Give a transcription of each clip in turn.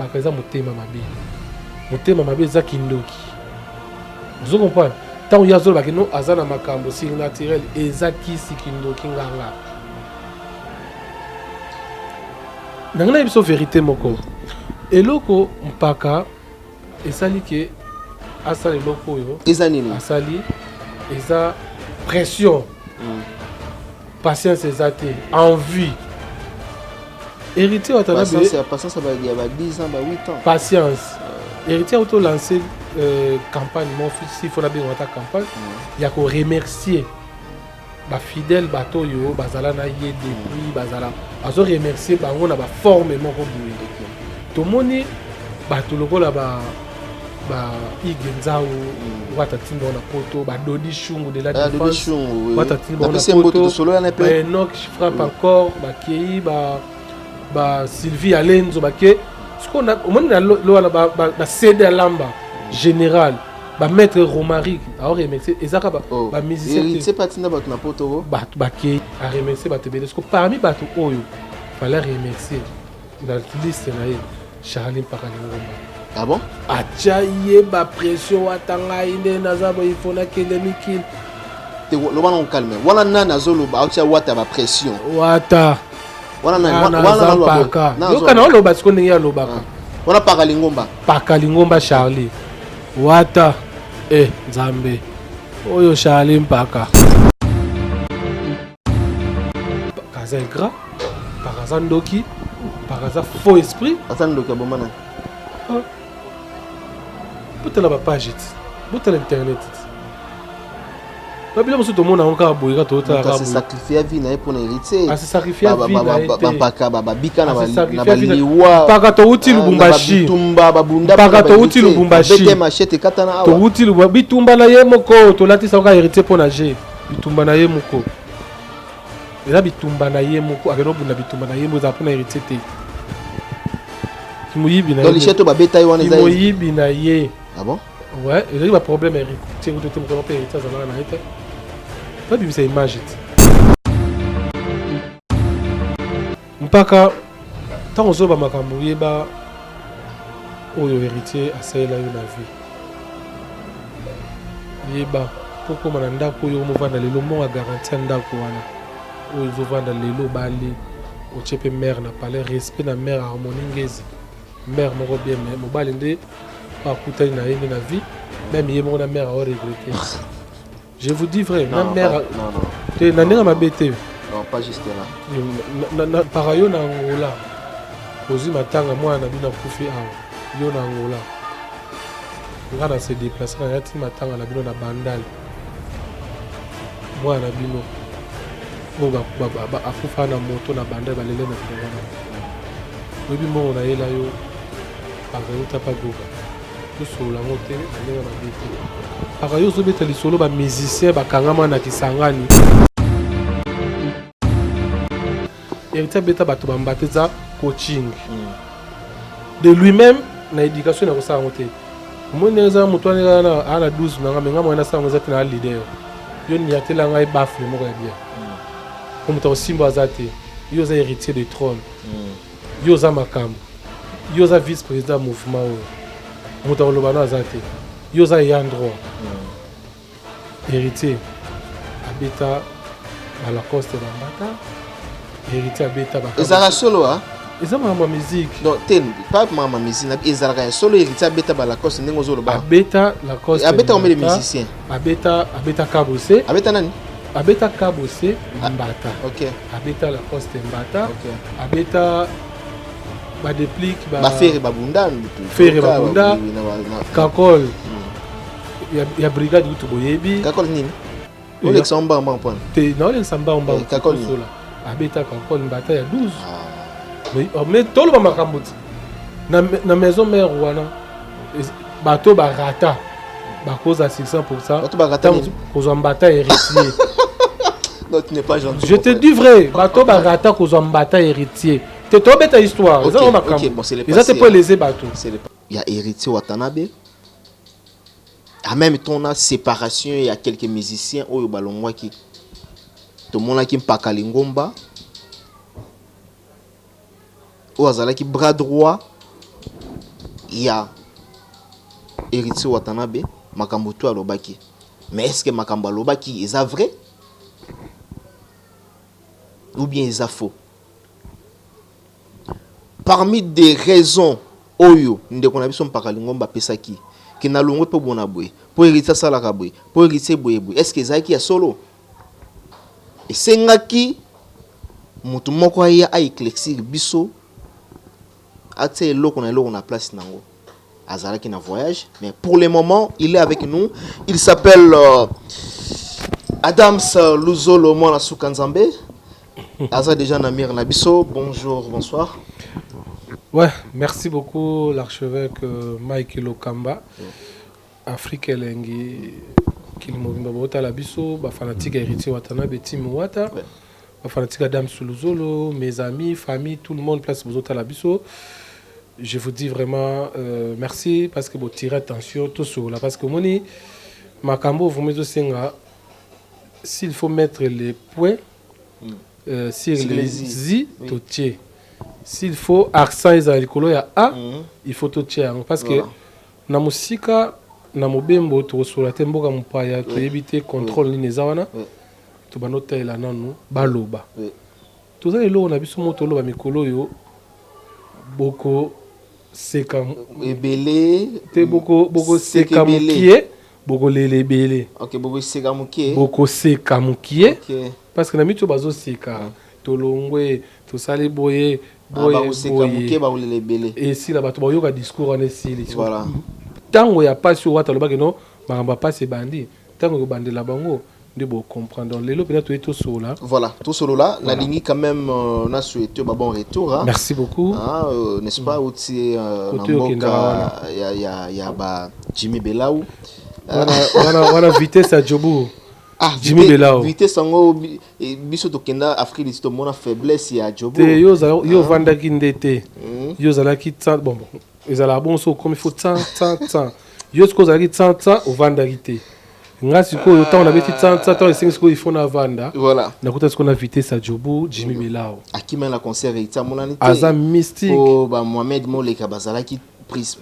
Mpaka eza motema mabe. Motema mabe eza kindoki. Ozo comprendre? Ntango ye azoloba ke no aza na makambo surnaturel, eza kisi kindoki nganga. Nanga nayebi biso verite moko. Eloko mpaka esali ke asala eloko oyo eza nini? Asali eza pression. Patience eza te, envie. Héritier Watanabe Patience ya patience ya ba 10 ans, ba 8 ans. Patience. Héritier auto lancer campagne mon fils s'il faut na benga ta campagne ya ko remercier ba fidèle bato oyo bazala na ye depuis bazala azo remercier bango na ba forme moko boye. Tomoni bato lokola ba Ige Nzau, Wata Timba na poto, ba Dodi Shungu de la Ah, Dodi Défense, Shungu, oui. Wata Timba na Napesi ye mbote, poto, tosolola na ye ba pe. Enoch frappe encore, ba Kei, ba Sylvie Alenzo, ba ke sikoyo na omoni na lo wana ba CD Alamba général, ba maître Romaric, a remercier ezaka ba Oh, ba musicien te. Héritier pa tinda bato na poto ko. Bato ba Kei a remercier bato ebele. Sikoyo parmi bato oyo fallait remercier na liste na ye Charlie Mpaka Lingomba. Ah bon? Atia ye ba pression wata ngai nde naza boye, il faut nakende mikili. Te, loba na calme. Wana nani azoloba atia wata ba pression? Wata. Wana nani? Wana Wana aza naloba boye. Mpaka. Na azo Yoka na oloba sikoyo ndenge alobaka. Ah. Wana Mpaka Lingomba. Mpaka Lingomba Charlie. Wata. Nzambe. Oyo Charlie Mpaka. Mpaka aza ingrat, Mpaka aza ndoki, Mpaka aza faux esprit. Aza ndoki aboma nani? Ah. Botala ba page ti. Botala internet ti. Babila mosusu tomona yango kaka boye, kaka totala Moto kaka ase boye. sacrifier vie na ye mpona héritier. Ase sacrifier vie na ye te. Bampaka, babika na Ase sacrifier na vie na- baliwa. Mpaka towuti Ah, na Lubumbashi. babitumba, babunda Mpaka mpona ba towuti héritier. Lubumbashi. Babete machette ekatana awa. Towuti Lubumbashi. Bitumba na ye moko, tolatisa kaka héritier mpona G. Bitumba na ye moko. Eza bitumba na ye moko, akende obunda bitumba na ye moko, ezala mpona héritier te. Kimoyibi na ye Donc, moko. lichette oyo babeta ye wana eza Kimoyibi na ye. Ah bon? Ouais, ezalaki ba problème ya héritier kutu te, mokolo mpe héritier azalaka na ye te. Babimisa image te. Mpaka ntango ozoba makambo yeba oyo héritier asalela yo na vie. Yeba po koma na ndako oyo omovanda lelo, mbongo ya garantie ya ndako wana oyo ozovanda lelo bali otie pe mère na palais, respect na mère Harmonie Ngezi, mère moko bien, mais mobali nde akutani na ye nde na vie, même ye moko na mère ao regretter. Je vous dis vrai, Non, na mère pas, non, non. te na ndenge mabe te. Non, pas juste là. Na, na, para yo na Angola. Ozwi matanga mwana na bino akufi awa. Yo na Angola. Nga na se déplacer na yati matanga na bino na Bandal. Mwana na bino oyo akufa na moto na Bandal balele na bino wana. Oyebi mbongo na yela yo pakauta pa goga. Tosolola yango te na ndenge mabe te. Paka yo ozobeta lisolo ba musicien bakangama na Kisangani. Héritier abeta bato ba mbata eza coaching. De lui-même na éducation na kosala yango te. Omoni ndenge eza moto wana eza na a na 12 na nga, mais nga moyen nasala yango eza te na leader. Yo niatela ngai baffle moko ya bien. Po moto akosimba aza te. Yo oza héritier de trône. Yo oza makambo. Yo oza vice-président mouvement oyo. Moto akoloba no aza te. Yo oza ayant droit. Héritier abeta ba Lacoste ba mbata. Héritier abeta ba Ezalaka solo, hein? Eza makambo ya musique. Non, te, pas makambo ya musique. Ezalaka ya solo héritier abeta ba Lacoste ndenge ozoloba. Abeta Lacoste. Abeta combien de mbata? musiciens? Abeta Kabose. Abeta nani? Abeta Kabose mbata. Ok. Abeta Lacoste mbata. Ok. Abeta ba déplique ba Ba Ferre babunda, Ferre ba babunda. oui, na ba, na Kakol. Ya brigade kutu boyebi. Kakol nini? Olekisa mbangu mbangu pona. Te, na olekisa mbangu mbangu. Eh, Kakol nini? Sola. Abeta Kakol mbata ya 12. Ah. Mais, oh, mais toloba makambo ti. Na maison mère wana, bato ba rata. Bakoza 600%. Bato ba rata Tango nini? kozwa mbata héritier. Non, tu n'es pas gentil, Je mon te frère. dis vrai, bato ba rata kozwa mbata héritier. Te tobeta histoire, Ok, eza ngo makambo. ok, bon, c'est le Eza te passé, po hein. eleze bato. C'est le passé. Il y a héritier Watanabe. En même temps, on a séparation, il y a quelques musiciens oyo balongwaki. Tomonaki Mpaka Lingomba. Oyo azalaki bras droit. Ya Héritier Watanabe, makambo to alobaki. Mais est-ce que makambo alobaki eza vrai ou bien eza faux? Parmi des raisons oyo ndeko na biso Mpaka Lingomba apesaki ke nalongwe mpo bona boye, mpo Héritier asalaka boye, mpo Héritier boye boye, est ce que ezalaki ya solo? Esengaki motu moko aya aéclaircir biso, atia eloko na eloko na place nango. Azalaki na voyage, mais pour le moment il est avec nous. Il s'appelle Adams Luzolo, mwana suka Nzambe. Aza déjà na mire na biso. Bonjour, bonsoir. Ouais, merci beaucoup, l'archevêque Mike Lokamba. Afrique elengi, mokili mobimba botala biso, bafanatique ya Héritier Watanabe, team Wata, bafanatique Adam Suluzolo, mes amis, famille, tout le monde, place bozotala biso. Je vous dis vraiment merci parce que botirer attention tosolola, parce que omoni makambo vraiment ezosenga, s'il faut mettre les points sur sur les les i, Oui. totie. S'il faut accent ezala likolo ya a, il faut totie yango, parce que na mosika na mobembo tokosola te, mboka mopaya, toyebi te contrôle nini eza wana. Tobanda otalela nanu baloba. Toza na eloko na biso moko toloba mikolo oyo, bokoseka ebele. Te, bokoseka Seka ebele. Mokie, bokolela ebele. Ok, bokoseka moke. Bokoseka mokie, parce que na miti oyo bazoseka, tolongwe, tosali boye, Ah, boye, bakoseka moke, boye, bakolela ebele. Esila, bato bayoka discours wana, esili. Voilà. Ntango ya pasi oyo wata alobaki no, makambo ya pasi ebandi, ntango ekobandela bango nde bocomprendre. Donc lelo mpena toye tosola. Voilà, tosolola. Nalingi quand même na souhaiter ba bon retour, hein. Merci beaucoup. Hein, n'est-ce pas, outi na Côté okendaka. Mboka ya ba Jimmy Belau. Wana vitesse ya Jobu. Ah, Jimmy Belau. Vitesse yango, biso tokenda Afrique du Sud, tomona faiblesse ya Jobu. Te, yo yo ovandaki nde te. Yo ozalaki tsa bon, ezalaka bongo, so okomi fo tsa tsa tsa. Yo sikoyo ozalaki tsa tsa, ovandaki te. Nga sikoyo ntango nabeti tsa tsa, ntango esengi sikoyo ifo navanda, nakuta sikoyo na vitesse ya Jobu, Jimmy Belao. Akima na concert, eti amonani te. Aza mystique. Po ba Mohamed Moleka bazalaki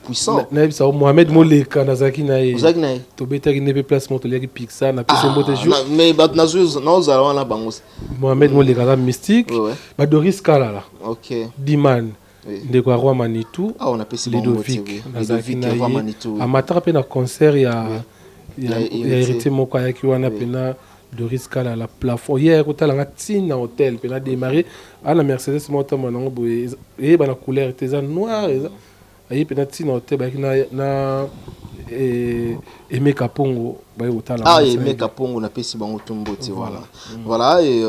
puissant. Nayebisa yo, Mohamed Moleka nazalaki na ye. Ozalaki na ye? Tobetaki nde mpe place moko, toliaki pizza na pesi mbote jour. Mais bato naozala wana bango. Mohamed Moleka aza mystique. Badoris Kalala, Diman, ndeko ya Roi Manitou. Ah, on apesi bango mbote, Ludovic, oui. nazalaki Ludovic, na Roi ye. Manitou, oui. Amataka mpe na concert ya Ya ya Héritier. Héritier moko ayaki wana mpena. Doris Kalala, plafond ye ayaki kotalanga ntina hotel mpena, démarré aa na Mercedes moko, tambola nango boye, eyeba na couleur te, eza noir, eza aye mpena ntina hotel, bayaki na Emeka Pongo, baye kotala. Ah, ngo. Emeka Pongo, napesi bango tout mbote, voilà. Voilà, et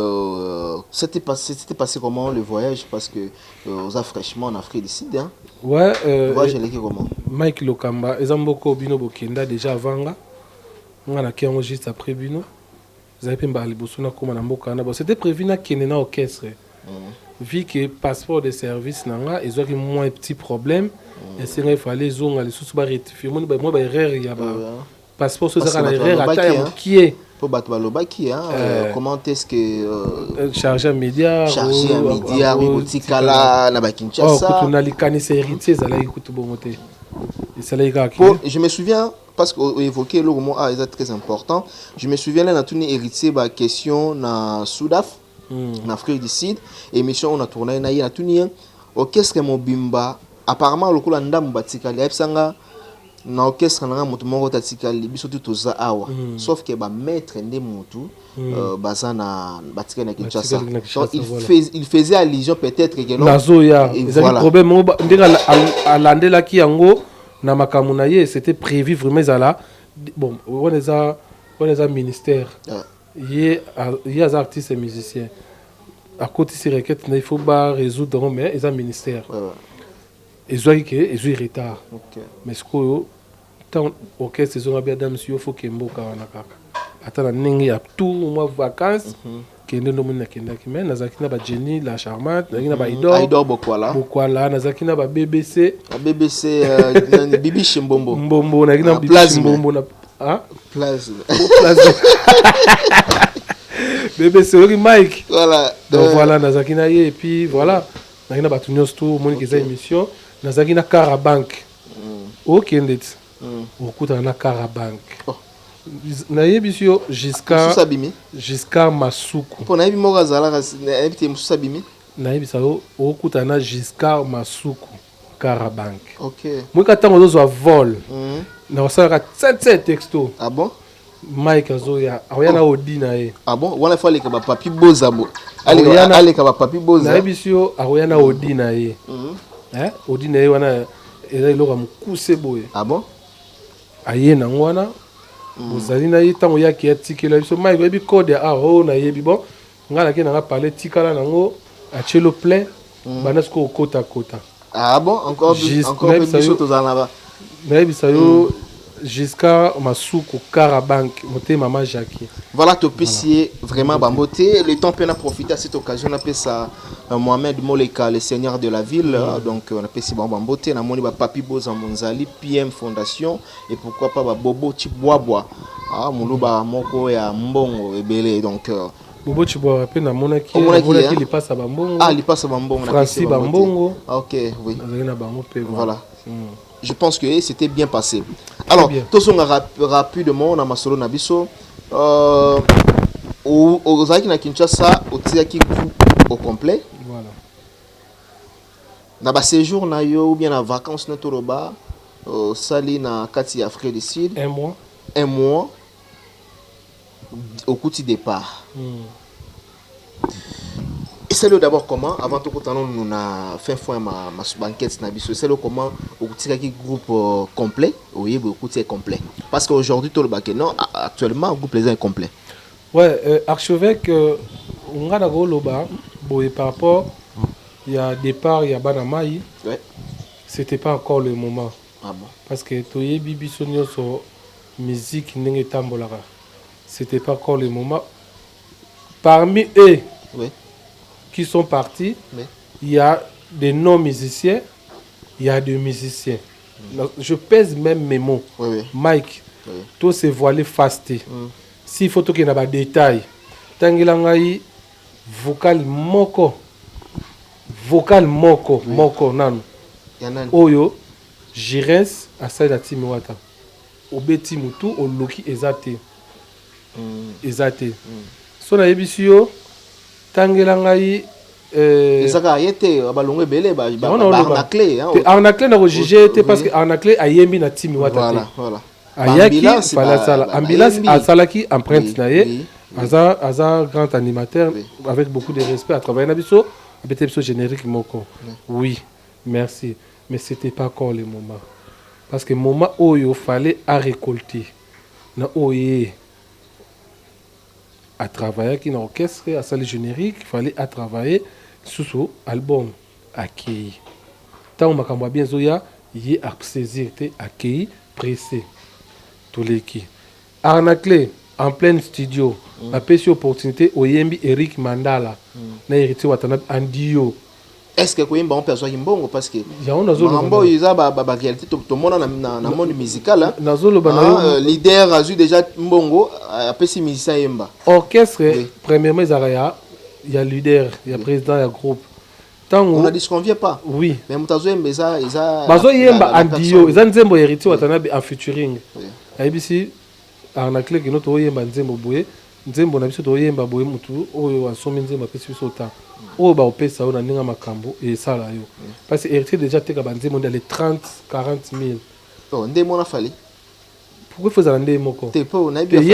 c'était passé comment, le voyage? Parce que oza fraîchement en Afrique du Sud, hein? Ouais. Voyage eleki comment? Mike Lokamba, eza mboka oyo bino bokenda déjà avant nga. Nga naki yango juste après bino. Ezali mpe mbala liboso nakóma na mboka wana. Bon, c'était prévu nakende na orchestre, vu que passeport de service na nga ezwaki mwa petit problème, esengai fallait ezonga lisusu, barectifie moni mwa baerreur ya ba passeport, so ezaka na erreur ata ya mokie. Mpo bato balobaki, hein, comment est-ce que chargé ya média. Chargé ya média, oui, kotikala na bakinshasa. Kutu na likanisi Héritier ezalaki kutu bongo te, esalaki kaka. Po je me souviens, parce que évoquer le mot, ah, c'est très important, je me souviens là, natuni Héritier ba question na Sudaf, na Afrique du Sud, émission on a tourné na ye, natuni orchestre mobimba, apparemment lokola ndambo batikali. Ayebisanga na orchestre nanga motu moko tatikali, biso tu toza awa, sauf que bamaître nde motu baza na batikali na Kinshasa. Donc il, voilà. fais, il faisait allusion peut-être que non, nazoya, ezali problème moko ndenge alandelaki yango na makambo na ye. C'était prévu vraiment ezala bon. Wana eza ministère. Ye aza artiste et musicien, akotisi requête na, il faut ba résoudre yango, mais eza ministère. Ezwaki ke ezwi retard. Mais sikoyo ntango orchestre ezonga bi, Adams, yo faut ke mboka wana kaka ata na ndenge ya tour, mwa vacance, kende. Ndo moni nakendaki, mais nazalaki na bajenny la charmante, nazalaki na baidor Bokwala. Bokwala, nazalaki na ba BBC. BBC, Bibiche Mbombo. Mbombo, nazalaki na Bibiche Mbombo na Plasme. BBC, oyoki Mike? Voilà. Donc voilà, nazalaki na ye et puis voilà, nazalaki na bato nyonso to omoniki eza émission. Nazalaki na Carabank. Okende ti okutana na Carabank. Oh. Nayebisi yo jusqu'à Mosusu abimi. Jusqu'à Masuku. Mpo nayebi moko azalaka, nayebi te mosusu abimi. Nayebisa yo, okutana na Giscard Masuku, Carabank. Ok. Moyeka ntango ozozwa vol, na kosalaka tse texto. Ah bon? Mike azoya, akoya na odi na ye. Ah bon? Wana fo aleka bapapi boza bo. Aleka bapapi boza. Nayebisi yo, akoya na odi na ye. Eh, odi na ye wana eza eloko ya mokuse boye. Ah bon? Aye nango wana, bozali na ye. Ntango yaki, atikela biso: "Mike, oyebi code ya awa?" "Oyo nayebi." "Bon, ngai nake nanga pale, tikala nango." Atie lo plein, banda sikoyo okotakota. Ah bon? Encore encore mpe nayebisa biso tozala na ba Nayebisa yo, Giscard Masuku, Carabank, motema mama Jackie. Voilà, topesi ye vraiment bambote. Le temps mpe na profiter à cette occasion, napesa Mohamed Moleka, le seigneur de la ville. Donc napesi bango bambote. Namoni bapapi Boza Monzali, PM Fondation, et pourquoi pas babobo Chibwabwa, ah, moluba moko ya mbongo ebele. Donc Bobo Chibwabwa mpe namonaki. Omonaki, Namonaki hein? lipasa bambongo. Ah, lipasa bambongo, napesi Francis bango te. Bambongo. Ah, ok, oui. Nazalaki na bango mpe. Voilà. Je pense que c'était bien passé. Alors, bien. Tozonga rapidement na masolo na biso. Ozalaki na Kinshasa, otiaki groupe au complet. Voilà. Na ba séjour na yo ou bien na vacances na toloba, osali na kati ya Afrique du Sud, Un mois. Un mois, okuti départ. Esali yo d'abord comment? Avant tokota nanu na fin fond ya banquete na biso, esali yo comment okotikaki groupe complet? Oyebi okuti complet, parce que aujourd'hui tolobake non, actuellement groupe eza incomplet. Ouais, archevêque, nga na koloba boye par rapport ya départ ya bana mai, c'était pas encore le moment. Ah bon? Parce que toyebi biso nyonso musique ndenge etambolaka. C'était pas encore le moment. Parmi eux qui sont partis, il y a des non-musiciens, il y a des musiciens. Je pèse même mes mots. Mike, to se voiler face te. S'il faut tokende na badétail, tangela ngai vocal moko, vocal moko moko nanu Ya nani? Oyo Girens asalela timi wata. Obeti mutu, oluki, eza te. Eza te. So nayebisi yo, tangela ngai Eza kaka ye te, balongo ebele. Yango na oloba. Baarnacle. Te, Arnacle na kojuge te, parce que Arnacle ayembi na timi wata te. Ayaki, Ba-ambulance, fallait asala ambulance. Bayembi. Asalaki empreinte na ye. Aza grand animateur, avec beaucoup de respect, à travailler na biso, abete biso générique moko. Oui, merci, mais c'était pas encore le moment, parce que moment oyo fallait à récolter na oyo ye atravaillaki na orchestre, asali générique, fallait atravailler susu album. Akei ntango makambo ya bien ezoya, ye asaisir te, akei pressé. Toleki Arnacle en pleine studio, bapesi opportunité, oyembi Eric Mandala na Héritier Watanabe en duo. Est ce que koyemba ngo mpe azwaki mbongo? Parce que Yango nazoloba. Makambo oyo eza baréalité tomona na monde musical, hein. Nazoloba na yo. Ah, leader azwi déjà mbongo, apesi musicien yemba. Orchestre, premièrement ezalaka ya leader, ya président ya groupe. On Ntango ne disconvient pas, mais moto azoyemba eza bazoyemba la en duo. personne. Eza nzembo ya Héritier Watanabe en featuring. Ayebisi Arnacle kino toyemba nzembo boye, nzembo na biso toyemba boye. Motu oyo asombi nzembo apesi biso ta oyo baopesa yo na ndenge ya makambo esala yo, parce que Héritier déjà ateka banzembo nde ale 30 40 000. Oh, nde mona Fally. Pourquoi faut ezala nde moko? Te, mpo nayebi Te, ye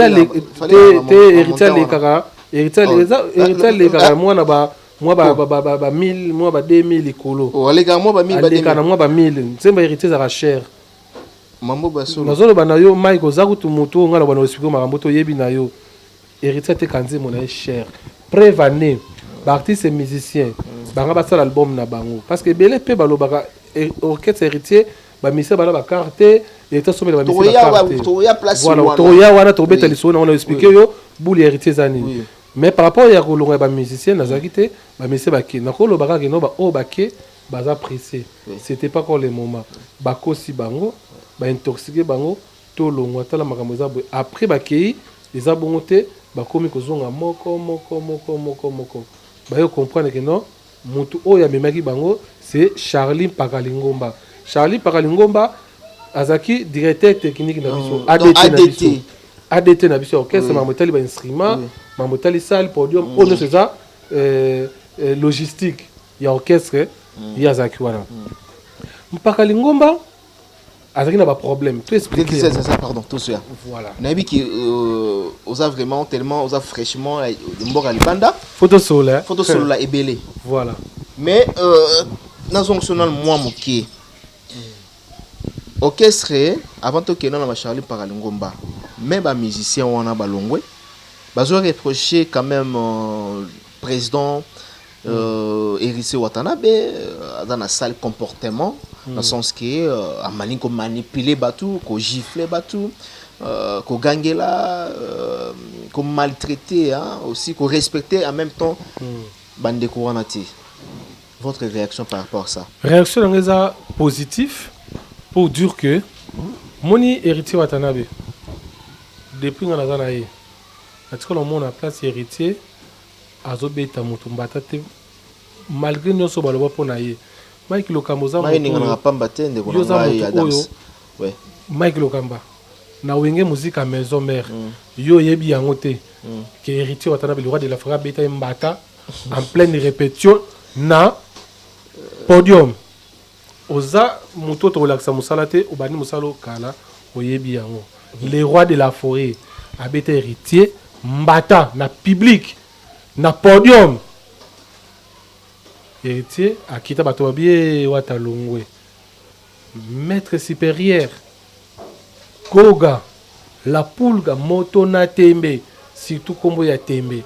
te, Héritier alekaka, Héritier Oh. Héritier alekaka mwana ba mwa ba 1000, mwa ba 2000 likolo. Alekaka mwa ba 1000, ba Aleka na 2000. Mwa ba 1000. Nzembo ya Héritier ezalaka cher. Mambo basolo. Nazoloba na yo, Mike, oza kutu motu oyo ngai na bana expliquer makambo toyebi na yo. Héritier ateka nzembo na ye cher. Preuve ane baartiste musicien banga basala album na bango, parce que ebele mpe balobaka orchestre Héritier, bamusicien bana bacarte, Héritier asomela bamusicien bacarte. Tokoya place Voilà. wana. Tokoya wana, tokobeta lisolo na wana, expliquer yo bule ya Héritier eza nini. Mais par rapport ya kolonga ya bamusicien, nazalaki te. Bamusicien bake, nakoloba kaka keno baoyo bake baza pressé. C'était pas encore le moment. Bakosi bango, baintoxiquer bango, tolongwa, tala makambo eza boye. Après bakei, eza bongo te. Bakomi kozonga moko moko moko moko moko, baye comprendre que non, motu oyo amemaki bango, c'est Charlie Mpaka Lingomba. Charlie Mpaka Lingomba Azalaki directeur technique na biso, ADT na biso, ADT na biso ya orchestre. Makambo etali bainstrument, makambo etali salle, podium, oyo nyonso eza logistique ya orchestre, ye azalaki wana. Mpaka Lingomba azalaki na baproblème to expliquer. Pardon, tosoya. Voilà. Nayebi ke oza vraiment tellement, oza fraîchement mboka libanda. Faut tosolola. Faut tosolola ebele. Voilà. Mais nazongo nano mwa moke. Orchestre, avant tokende na bacharli Mpaka Lingomba, mais bamusicien wana balongwe, bazo reprocher quand même président Héritier Watanabe aza na sale comportement, na sens ke amalingi komanipuler bato, kogifler bato, kogangela, komaltraiter, hein, aussi korespecter en même temps bandeko wana te. Votre réaction par rapport à ça? Réaction nango eza positif, pour dire que moni Héritier Watanabe, depuis nga naza na ye, natikala omona place Héritier azobeta moto mbata te, malgré nyonso baloba mpo na ye. Mike Lokamba, oza moto pamba te, ndeko na ngai Adams. Mike Lokamba, na Wenge Musica ya Maison Mère, yo oyebi yango te ke Héritier Watanabe, le roi de l'Afrique, abeta ye mbata en pleine répétition na podium. Oza moto oyo tokolakisa mosala te, obandi mosala okala, oyebi yango. Le roi de la forêt abeta Héritier mbata na public, na podium. Héritier akita, bato babi ye wata longwe, maître supérieur Goga la Pulga, moto na tembe, surtout nkombo ya tembe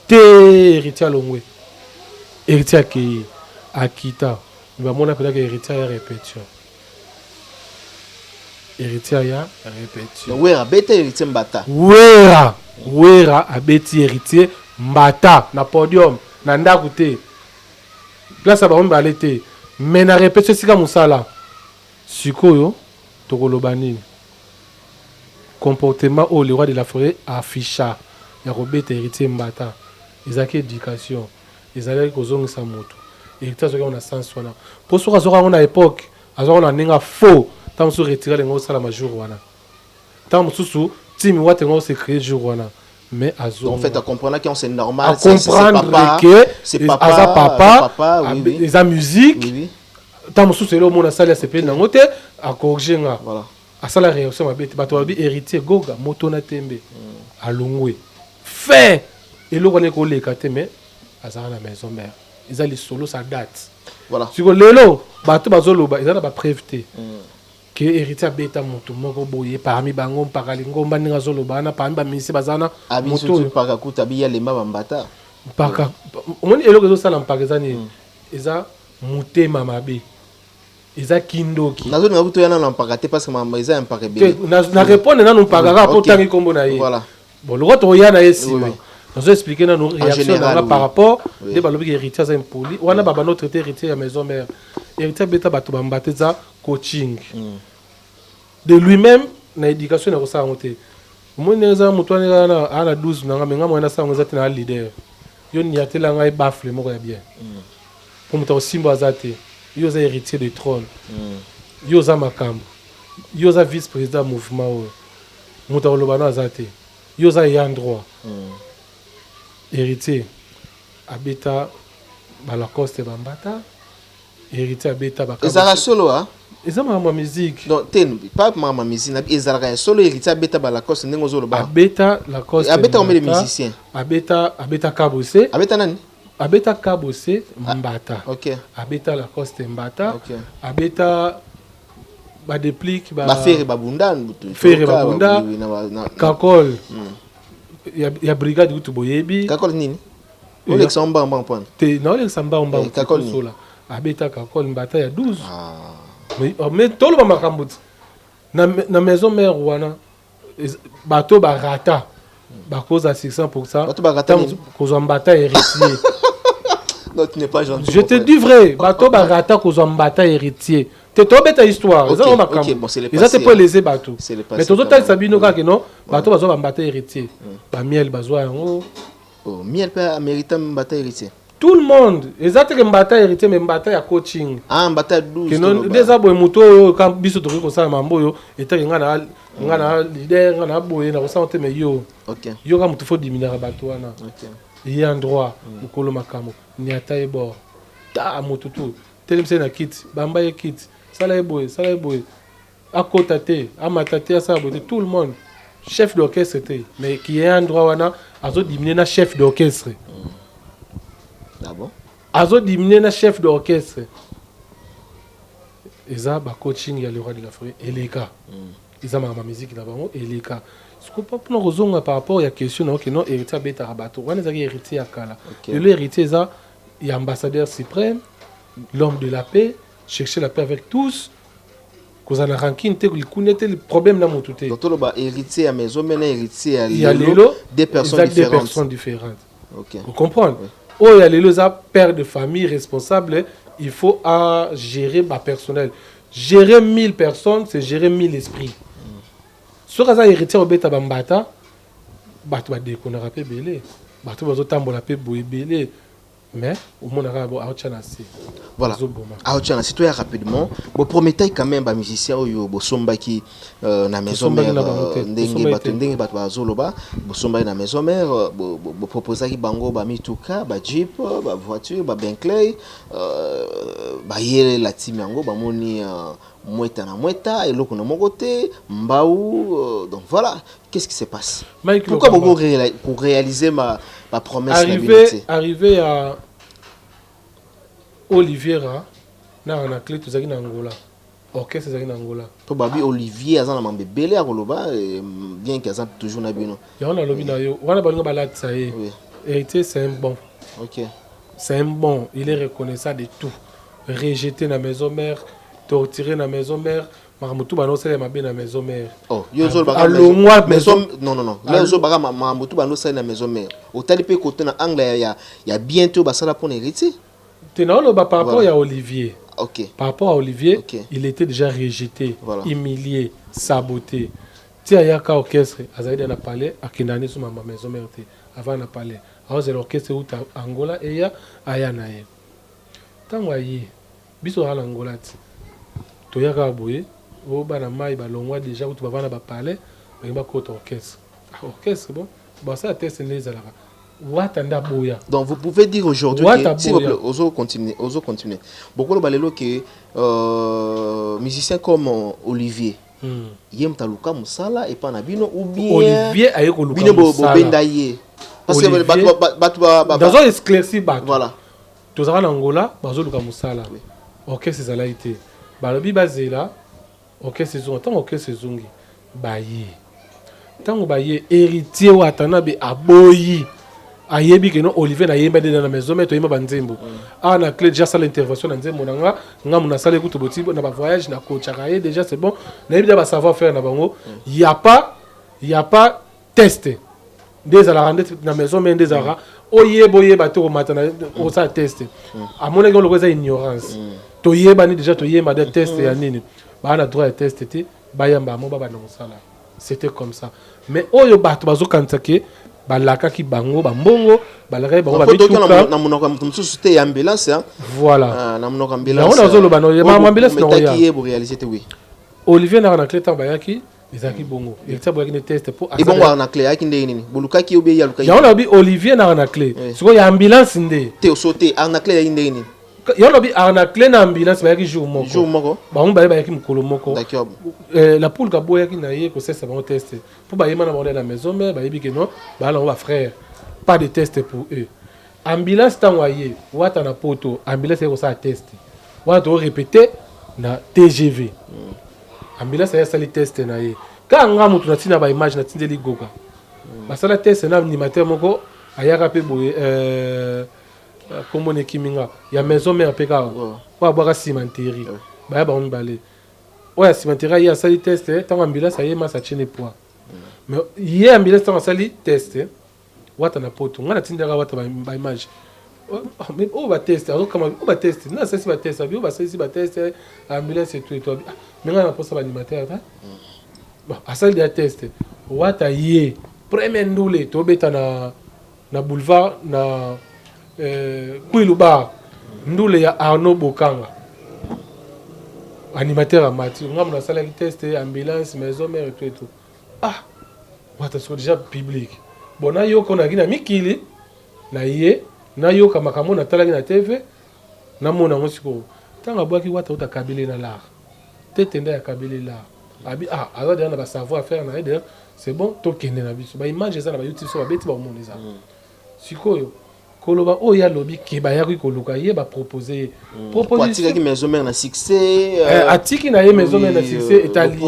te. Héritier alongwe, Héritier akei, akita, bamona mpenzaka Héritier ya répétition, Héritier ya répétition. Wera abeta Héritier mbata. Wera, Wera abeti Héritier mbata na podium, na ndako te, place ya bango mibale te, mais na répétition, esika mosala. Sikoyo tokoloba nini? Comportement oyo le roi de la forêt afficha ya kobeta Héritier mbata ezalaki éducation, ezalaki kozongisa moto. Héritier azwaki yango na sens wana, mpo soki azwaka yango na époque, azwaka na ndenge faux. Ntango mosusu retire alinga osalama jour wana, ntango mosusu timi wate ngo se créer jour wana, mais En fait, à comprendre que c'est normal. À comprendre que c'est papa, aza papa, papa, eza musique. Ntango mosusu ele omona asali, asepeli nango te, acorriger nga. Asala réaction mabe te. Bato babi Héritier Goga, moto na tembe, alongwe, fin eloko wana ekoleka te, mais azala na Maison Mère, eza lisolo, ça date. Siko lelo bato bazoloba, eza na bapreuve te ke Héritier abeta moto moko boye parmi bango. Mpaka Lingomba, ndenge azoloba wana, parmi baministre baza na moto oyo Mpaka kuta biya lemba bambata. Mpaka, omoni eloko ezosala mpaka eza nini? Eza motema mabe, eza kindoki. Nazolinga kutu ya nano mpaka te, parce que makambo eza ya mpaka ebele. Na répondre nanu mpaka kaka mpo otangi nkombo na ye. Bon, lokwa tokoya na ye nsima, nazo expliquer nanu réaction nanga par rapport nde balobiki Héritier aza impoli wana. Babanda traité Héritier ya Maison Mère, Héritier abeta bato bambata, eza coaching de lui-même na éducation na kosala yango te. Omoni ndenge eza, moto wana aa na 12 nanga, me nga moye nasala yango eza te. Na leader, yo niatela ngai bafle moko ya bien, mpo moto akosimba aza te. Yo oza héritier de trône, yo oza makambo, yo oza vice président mouvement oyo, moto akoloba no aza te, yo oza ayant droit. Héritier abeta balacoste bambata, Héritier abeta. Ezalaka solo, a Eza makambo ya musique. Non te, pas makambo ya musique. Ezalaka ya solo, Héritier abeta balacoste ndenge ozoloba? Abeta Lacoste. Abeta combien de musiciens? Abeta, abeta Kabose. Abeta nani? Abeta Kabose mbata. Abeta Lacoste mbata. Abeta badeplique. Bafere babunda. Fere babunda, kakol ya brigade kutu boyebi. Kakol nini? Olekisa mbango mbango mpona Te, naolekisa mbango mbango. Kakol nini? Sola abeta kakol mbata ya 12. Mais toloba makambo ti na Maison Mère wana, bato barata bakoza 600. Bato barata nini? Kozwa mbata Héritier. Non, tu n'es pas gentil. Je te dis vrai, bato barata kozwa mbata Héritier te. Tobeta histoire, eza ngo makambo eza te mpo eleze bato, mais tozotalisa bino kaka no bato bazwa bambata Héritier, bamiel bazwa yango. Oh, miel mpe amérita mbata Héritier. Tout le monde, eza te ke mbata Héritier, mais mbata ya coaching. Ah, mbata 12. Keno nde eza boye, moto oyo ka biso tokoki kosala mambo oyo etaki nga na leader, nga na boye na kosala te, mais yo yo ka moto faut diminuer bato wana. Ye en droit, mokolo makambo niata ye bord ta moto tu telemisa ye na kiti, bamba ye kiti, sala ye boye, sala ye boye, akota te, amata te, asala boye te. Tout le monde, chef d'orchestre te, mais qui est en droit wana azodiminuer na chef d'orchestre. Ah bon? Azodiminuer na chef d'orchestre. Eza bacoaching ya le roi de la forêt eleka, eza makambo ya musique na bango eleka. Siko mpona kozonga par rapport ya question na oke, non, Héritier abetaka bato wana ezalaki Héritier ya kala. Lelo Héritier eza ya ambassadeur suprême, l'homme de la paix, chercher la paix avec tous, kozala na rancune te, likuni te, problème na motu te. Donc toloba Héritier ya maison mère na Héritier ya ya lelo, deux personnes eza deux différentes. Personnes différentes. Vous comprenez? Oui. Oyo ya lelo eza père de famille responsable, il faut à gérer bapersonnel. Gérer 1000 personnes, c'est gérer 1000 esprits. Soki aza Héritier obeta bambata, bato badekonaka mpe ebele, bato bazotambola mpe boye ebele, mais omonaka bo aotya na se. Voilà. Azoboma. Aotya na se. Toya rapidement, bopromettai quand même bamusicien oyo bosombaki na maison Tosombaki mère na bango te. Ndenge Tosombaki bato te. Ndenge bato bazoloba bosombaki na maison mère, boproposaki bango bamituka, bajeep, bavoiture, baBentley, bayela timi yango, bamoni mweta na mweta, eloko na moko te, mbau. Donc voilà, qu'est-ce qui se passe? Mike Pourquoi Lokamba. boko koréaliser ma bapromesse na bino Arrivé te? Arrivé ya Oliviera na Anaclé, tozalaki na Angola, orchestre ezalaki na Angola. Mpo babi Olivier aza na mambo ebele ya koloba, bien que aza toujours na bino. Yango nalobi na yo wana, balinga balatisa ye. Héritier, c'est un bon. C'est un bon, il est reconnaissant de tout. Rejeté na maison mère, torturé na maison mère, makambo tu bana osala mabe na maison mère. Oh, yo ozolobaka Alongwa. Maison, non, non, non, là ozolobaka makambo tu banda osali na maison mère, otali mpe kote na angle ya bien te oyo basala mpona Héritier. Te, naoloba par rapport Voilà. ya Olivier. Par rapport à Olivier, il était déjà rejeté, humilié, saboté. Ti ayaka orchestre, azali na palais, akendaka nde so mama maison mère te. Avant na palais, aozela orchestre euta Angola eya, aya na ye. Ntango aye, biso toza na Angola ti toyaka boye, oyo bana mai balongwa déjà kutu, bavanda bapalais, balingi bakota orchestre. Ah, orchestre, bon, basala test nde ezalaka wata nde aboya. Donc vous pouvez dire aujourd'hui Wata que, s'il vous boya. plaît, ozo continuer, ozo continuer, bokoloba lelo que musicien comme Olivier, ye moto aluka mosala epa na bino ou bien Olivier aye koluka bino mosala. bobenda ye? Parce que bato Nazo éclaircir bato. Voilà. Tozalaka na Angola, bazoluka mosala, orchestre ezalaki te, balobi bazela orchestre ezonga. Ntango orchestre ezongi, baye. Ntango baye, Héritier oyo Atanabe aboyi, ayebi ke no Olivier nayemba nde na maison mère, toyemba banzembo awa na clé, déjà asala intervention na nzembo na nga, ngamu nasala ekutu boti na bavoyage, nakochaka ye déjà, c'est bon, nayebi déjà basavoir faire na bango. Y a pas test nde ezalaka nde na maison mère, nde ezalaka oyeba, oyeba te, komata na osala test, amonaki loko eza ignorance. Toyebani déjà, toyemba de test ya nini, baa na droit ya test te, bayamba yango, babanda mosala. C'était comme ça. Mais oyo bato bazokanisa ke balakaki bango bambongo, balakaki bango Po toki bamituka. Na monoko ya moto mosusu te, ya ambulance, hein. Voilà. Ah, na monoko ya ambulance. Yango nazoloba na makambo ambulance na oya oya. Ye boréaliser te, oui. Olivier naka na clé, ntango bayaki, ezalaki bongo, Héritier aboyaki ne test po Ebongo na clé ayaki ndenge nini? Bolukaki ye obe ye alukaki? Yango nalobi, Olivier naka na clé. Sikoyo ya ambulance nde Te, oso te, na clé ayaki ndenge nini? Yango nalobi, na clé na ambulance bayaki jour moko. Jour moko. Bango mibale bayaki mokolo moko. La poule kaboyaki na ye kosesa bango test mpo bayeba na bango na maison mère, bayebi ke non, baa nango bafrère, pas de test pour eux. Ambulance, ntango aye wata na poto, ambulance aye kosala test wana, torépété na TGV. Ambulance aye, asali test na ye kaka. Nga motu natina baimage, natindeli goka, basala test na animateur moko ayaka mpe boye, kombo na ekimi nga, ya maison mère mpe kaka, oyo abwaka cimenterie. Baya bango mibale, oyo ya cimenterie aye, asali test. Ntango ambulance aye, masa atiene poids, mais ye ambulance, ntango asali test wata na poto, ngai natindaka wata baimage oyo batest, azokama oyo batest nga asalisi batest, abi oyo basalisi batest ambulance etu etu, abi me ngai naposa baanimateur te. Bon, asali ya test wata ye, premier ndule tobeta na boulevard na Kwilu Bar, ndule ya Arnaud Bokanga, animateur ya mati ngambo, nasalaki test, ambulance, maison mère et tout et tout. Ah, wata siko déjà public. Bon, nayoka, nayaki na mikili na ye, nayoka makambo natalaki na TV, namona yango. Sikoyo ntango abwaki wata, uta kabele na lar te, tenda ya kabele lar abi, ah, aza deja na basavoir faire na ye deja, c'est bon, tokende na biso. Baimage eza na baYouTube, so babeti, baomona eza. Sikoyo koloba oyo alobi ke bayaki koluka ye, bapropose ye. Atikaki maison mère na succès. Atiki na ye maison mère na succès, etali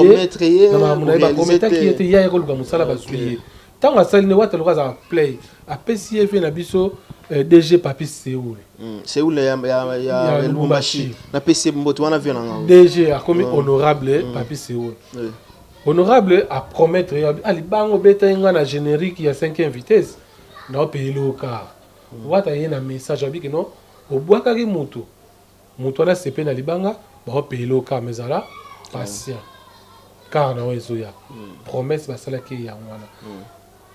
ye na makambo na ye. Baprometaki ye te, ye ayaki koluka mosala, bazwi ye. Ntango asali ne wata loka azalaka play, apesi ye ve na biso DG Papi Seul. Seul ya Lubumbashi, napesi ye mbote wana, vie na nga. DG akomi honorable Papi Seul. Honorable apromettre ye alibango, obeta ye nga na générique ya 5e vitesse, naopeyeli o car. Wata ye na message abiki no, obwakaki mutu, mutu wana sepe na libanga, baopeyeli o car, mais ezala patient, car na oyo ezoya. Promesse basalaki yango wana.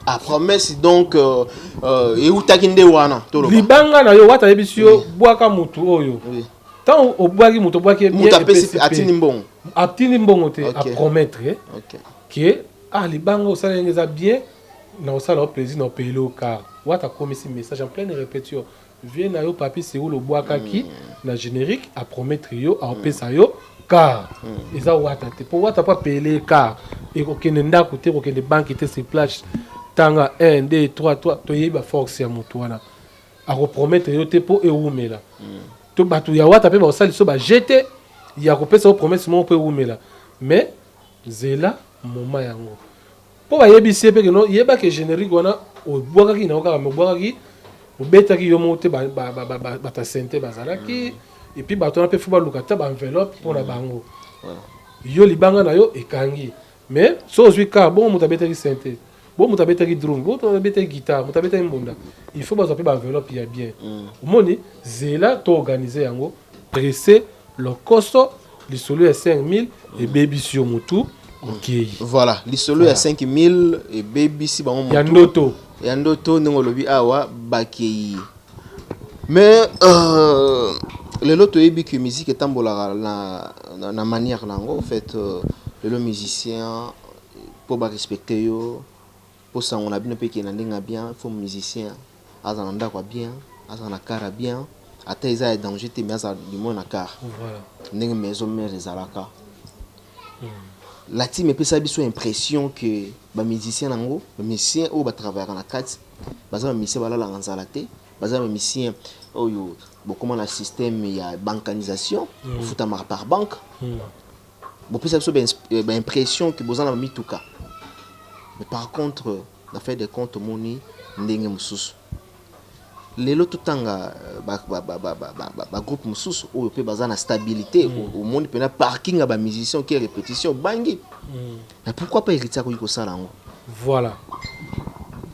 Ah, promesse donc eutaki nde wana. Libanga na yo, wata ayebisi yo bwaka mutu oyo. Ntango obwaki mutu, obwaki. Mutu apesi, atindi mbongo. Atindi mbongo te, apromettre ke ah, libanga osala ndenge eza bien, na kosala yo plaisir, na opeyeli yo car. Wata akomisi message en pleine répétition, vie na yo Papi Seul obwakaki na générique, apromettre yo aopesa yo car. Eza wata te, mpo wata mpo apeyele ye car, ekokende ndako te, ekokende banque te, sur place tanga 1 2 3 3, toyebi baforce ya motu wana, akopromettre yo te mpo ewumela. To bato ya wata mpe bakosala so bajete ya kopesa yo promesse moko mpo ewumela, mais zela moma yango mpo bayebisi ye mpe keno yebaki générique wana obwakaki nango kaka, me obwakaki, obetaki yo moko te, bato ya sente bazalaki, et puis bato wana mpe faut baluka ta baenveloppe mpona bango. Yo libanga na yo ekangi, mais so ozwi car bongo, moto abetaki synthé, bo moto abetaki drum, bo moto abetaki guitare, moto abetaki mbunda, il faut bazwa mpe baenveloppe ya bien. Omoni, zela to organise yango pressé, lokoso, lisolo ya 5000 ebebisi yo motu, okei. Voilà, lisolo ya 5000 ebebisi bango. Ya ndoto. Ya ndoto, ndenge olobi awa, bakei. Mais lelo toyebi ke musique etambolaka na manière na yango. En fait, lelo musicien, mpo barespecte yo, mpo sango na bino mpe ekende na ndenge ya bien, faut musicien aza na ndako ya bien, aza na car ya bien, ata eza ya danger te, mais aza du moins na car. Ndenge maison mère ezalaka, la team epesa biso impression que bamusicien nango, bamusicien oyo batravaillaka na kati, baza bamusicien balalaka nzala te, baza bamusicien oyo bokóma na système ya bancanisation, ofutamaka par banque. Bopesa biso baimpression ke boza na bamituka, mais par contre, na fait de compte, omoni ndenge mosusu. Lelo totanga bagroupe mosusu oyo mpe baza na stabilité, omoni mpena parking ya bamusicien, oke répétition, bangi. Mais pourquoi pas Héritier akoki kosala yango? Voilà,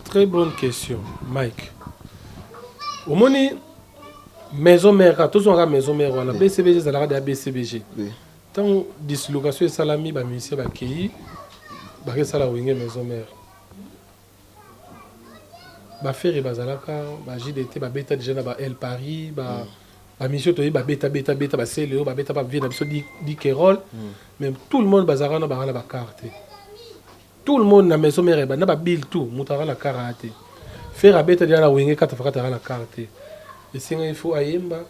très bonne question, Mike. Omoni maison mère kaka, tozongaka maison mère wana, BCBG ezalaka deya BCBG. Ntango dislocation esalami, bamusicien bakei, bakesala Wenge maison mère, baFerre bazalaka, ba JDT babeta déjà na ba El Paris, ba bamission toyebi, babeta beta beta, basele oyo babeta, bavie na biso dikerol. Mais tout le monde bazalaka na baka na bacar te. Tout le monde na maison mère na babile, tout moto aka na car aya te. Ferre abeta déjà na Wenge 4 fakata, aka na car te. Esengaki faut ayemba,